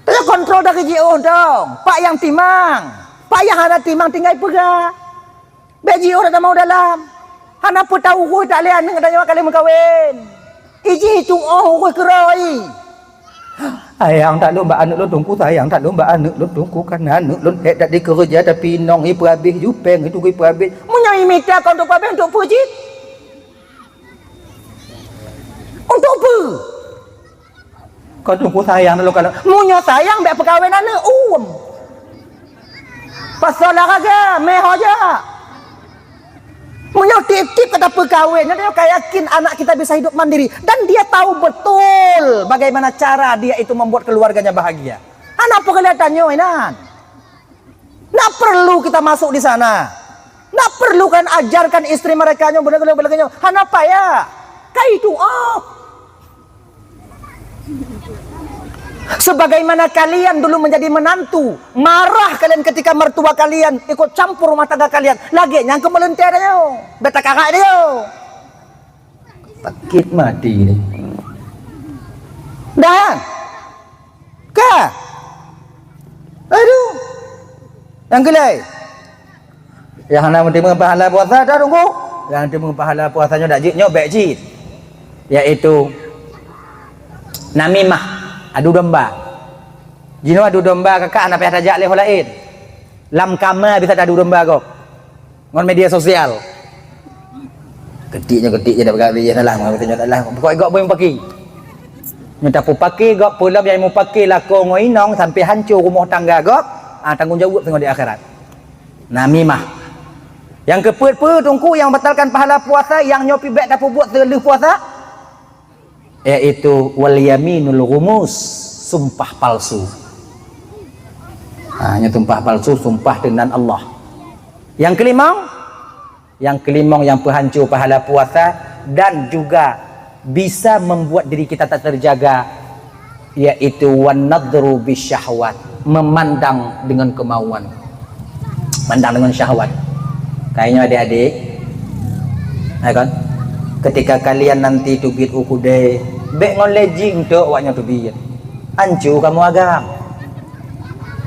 Tanya kontrol dari jiôh dong. Pak nyang timang. Pak nyang hana timang tinggai peugah. Bèk jiôh dak tamong dalam. Hana peue tau urôh that lé aneuk tanyoe ka lheueh meukawen. Ijih itong 'oh urôh keurôi. Sayang that lôn bak aneuk lôn teungku, sayang that lôn bak aneuk lôn teungku, kan aneuk lôn hék that dikeureuja tapi inong ipeuhabéh ju péng itu ipeuhabéh. Meunyoe imita kon untuk peuhabéh untuk peue cit? Untuk peue? Kon teungku sayang lôn kalon. Meunyoe sayang bèk peukawen aneuk, uem. Pasal olahraga, meuho jak. Meunyoe tiep-tiep ka tapeukawen, nyan tanyoe ka yakin anak kita bisa hidup mandiri dan dia tahu betul bagaimana cara dia itu membuat keluarganya bahagia. Hana peureulèe tanyoe inan. Ndak perlu kita masuk di sana. Ndak perlu kan ajarkan istri mereka nyoe beuna-beuna nyoe. Hana payah. Ka itu, oh. Sebagaimana kalian dulu menjadi menantu, marah kalian ketika mertua kalian ikut campur rumah tangga kalian. Lagèe nyan keu meulintèe tanyoe. Bèk takarak tanyoe. Sakét maté ni. Dah. Ka. Aduh. Nyang keulai. Nyang hana meuteumé pahala puasa dah tunggu. Nyang teumé pahala puasa nyoe dak jeuet nyoe bèk cit. Yaitu namimah, adu domba. Jinoe adu domba kakak hana payah tajak lé ho laén. Lam kama bisa tadu domba gob. Ngon media sosial. Ketik nyoe, ketik nyoe dak peugah biji salah, ngon ketik nyoe salah. Pokok gob boh mupaki. Nyoe tapupaki gob peulom nyang mupaki lakoe ngon inong sampai hancô rumoh tangga gob, ah, tanggong jaweueb singoh di akhirat. Namimah. Nyang keupeuet peue teungku nyang batalkan pahala puasa nyang nyoe pih bèk tapeubuet seuleuh puasa? Yaitu wal yaminul ghumus, sumpah palsu. Ha, nyoe sumpah palsu, sumpah dengan Allah. Yang kelima, yang kelima yang peuhanco pahala puasa dan juga bisa membuat diri kita tak terjaga, yaitu wan nadru bisyahwat, memandang dengan kemauan. Mandang dengan syahwat. Kainyoe adik-adik, hai kan? Ketika kalian nanti teubiet u keudè, bèk ngon lé jih untuk awaknyoe teubiet. Hanco kamoe agam.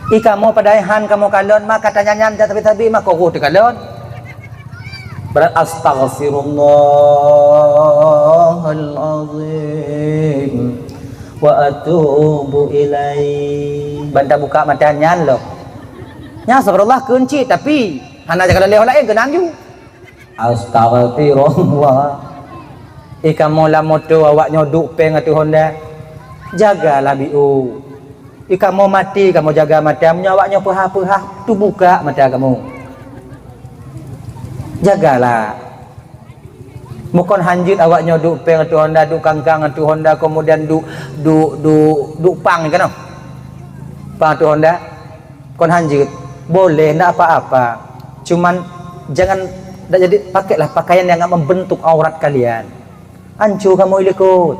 I kamoe padahai han kamoe kalon, maka tanyan-nyan sabe-sabe maka roh teukalon. Berat astaghfirullahal azim wa atubu ilaih. Ban tabuka mata nyan lom. Nyan astagfirullah kheun cit, tapi hana jaga lé laén keunan ju. Astagfirullah. Eh, kamoe lam moto awaknyoe duek péng ateueh honda. Jagalah biu. Eh, kamoe maté, kamoe jaga mata. Meunyoe awaknyoe peuhah-peuhah, teubuka mata kamoe. Jagalah. Bukon hanjeuet awaknyoe duek péng ateueh honda, duek kangkang ateueh honda, kemudian duek, duek, duek, duek pang keunoe. Pang ateueh honda. Kon hanjeuet. Boleh, ndak apa-apa. Cuman jangan, ndak jadi, pakailah pakaian yang membentuk aurat kalian. Hanco kamoe likot.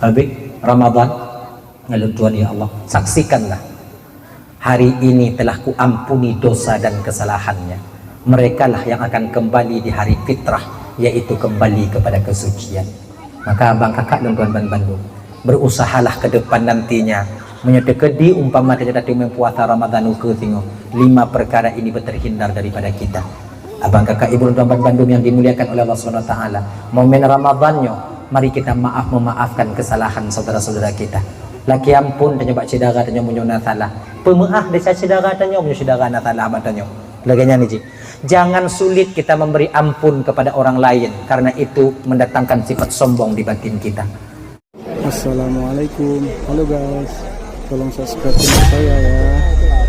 Habis Ramadan, ngon lôn tuan, ya Allah, saksikanlah, hari ini telah kuampuni dosa dan kesalahannya. Merekalah yang akan kembali di hari fitrah, yaitu kembali kepada kesucian. Maka abang kakak lôn tuan ban bandum, berusahalah ke depan nantinya. Meunyoe teukeudi umpama tanyoe tateumé puasa Ramadan ukeue singoh, lima perkara ini beuterhindar daripada kita. Abang kakak ibu lôn tuan ban bandum yang dimuliakan oleh Allah Subhanahu wa taala, momen Ramadan nyoe, mari kita maaf memaafkan kesalahan saudara-saudara kita. Lakée ampôn tanyoe bak syedara tanyoe meunyoe na salah. Peumeu'ah desya syedara tanyoe meunyoe syedara na salah bak tanyoe. Lagée nyan jih. Jangan sulit kita memberi ampun kepada orang lain, karena itu mendatangkan sifat sombong di batin kita. Assalamualaikum. Halo guys. Tolong subscribe channel saya ya.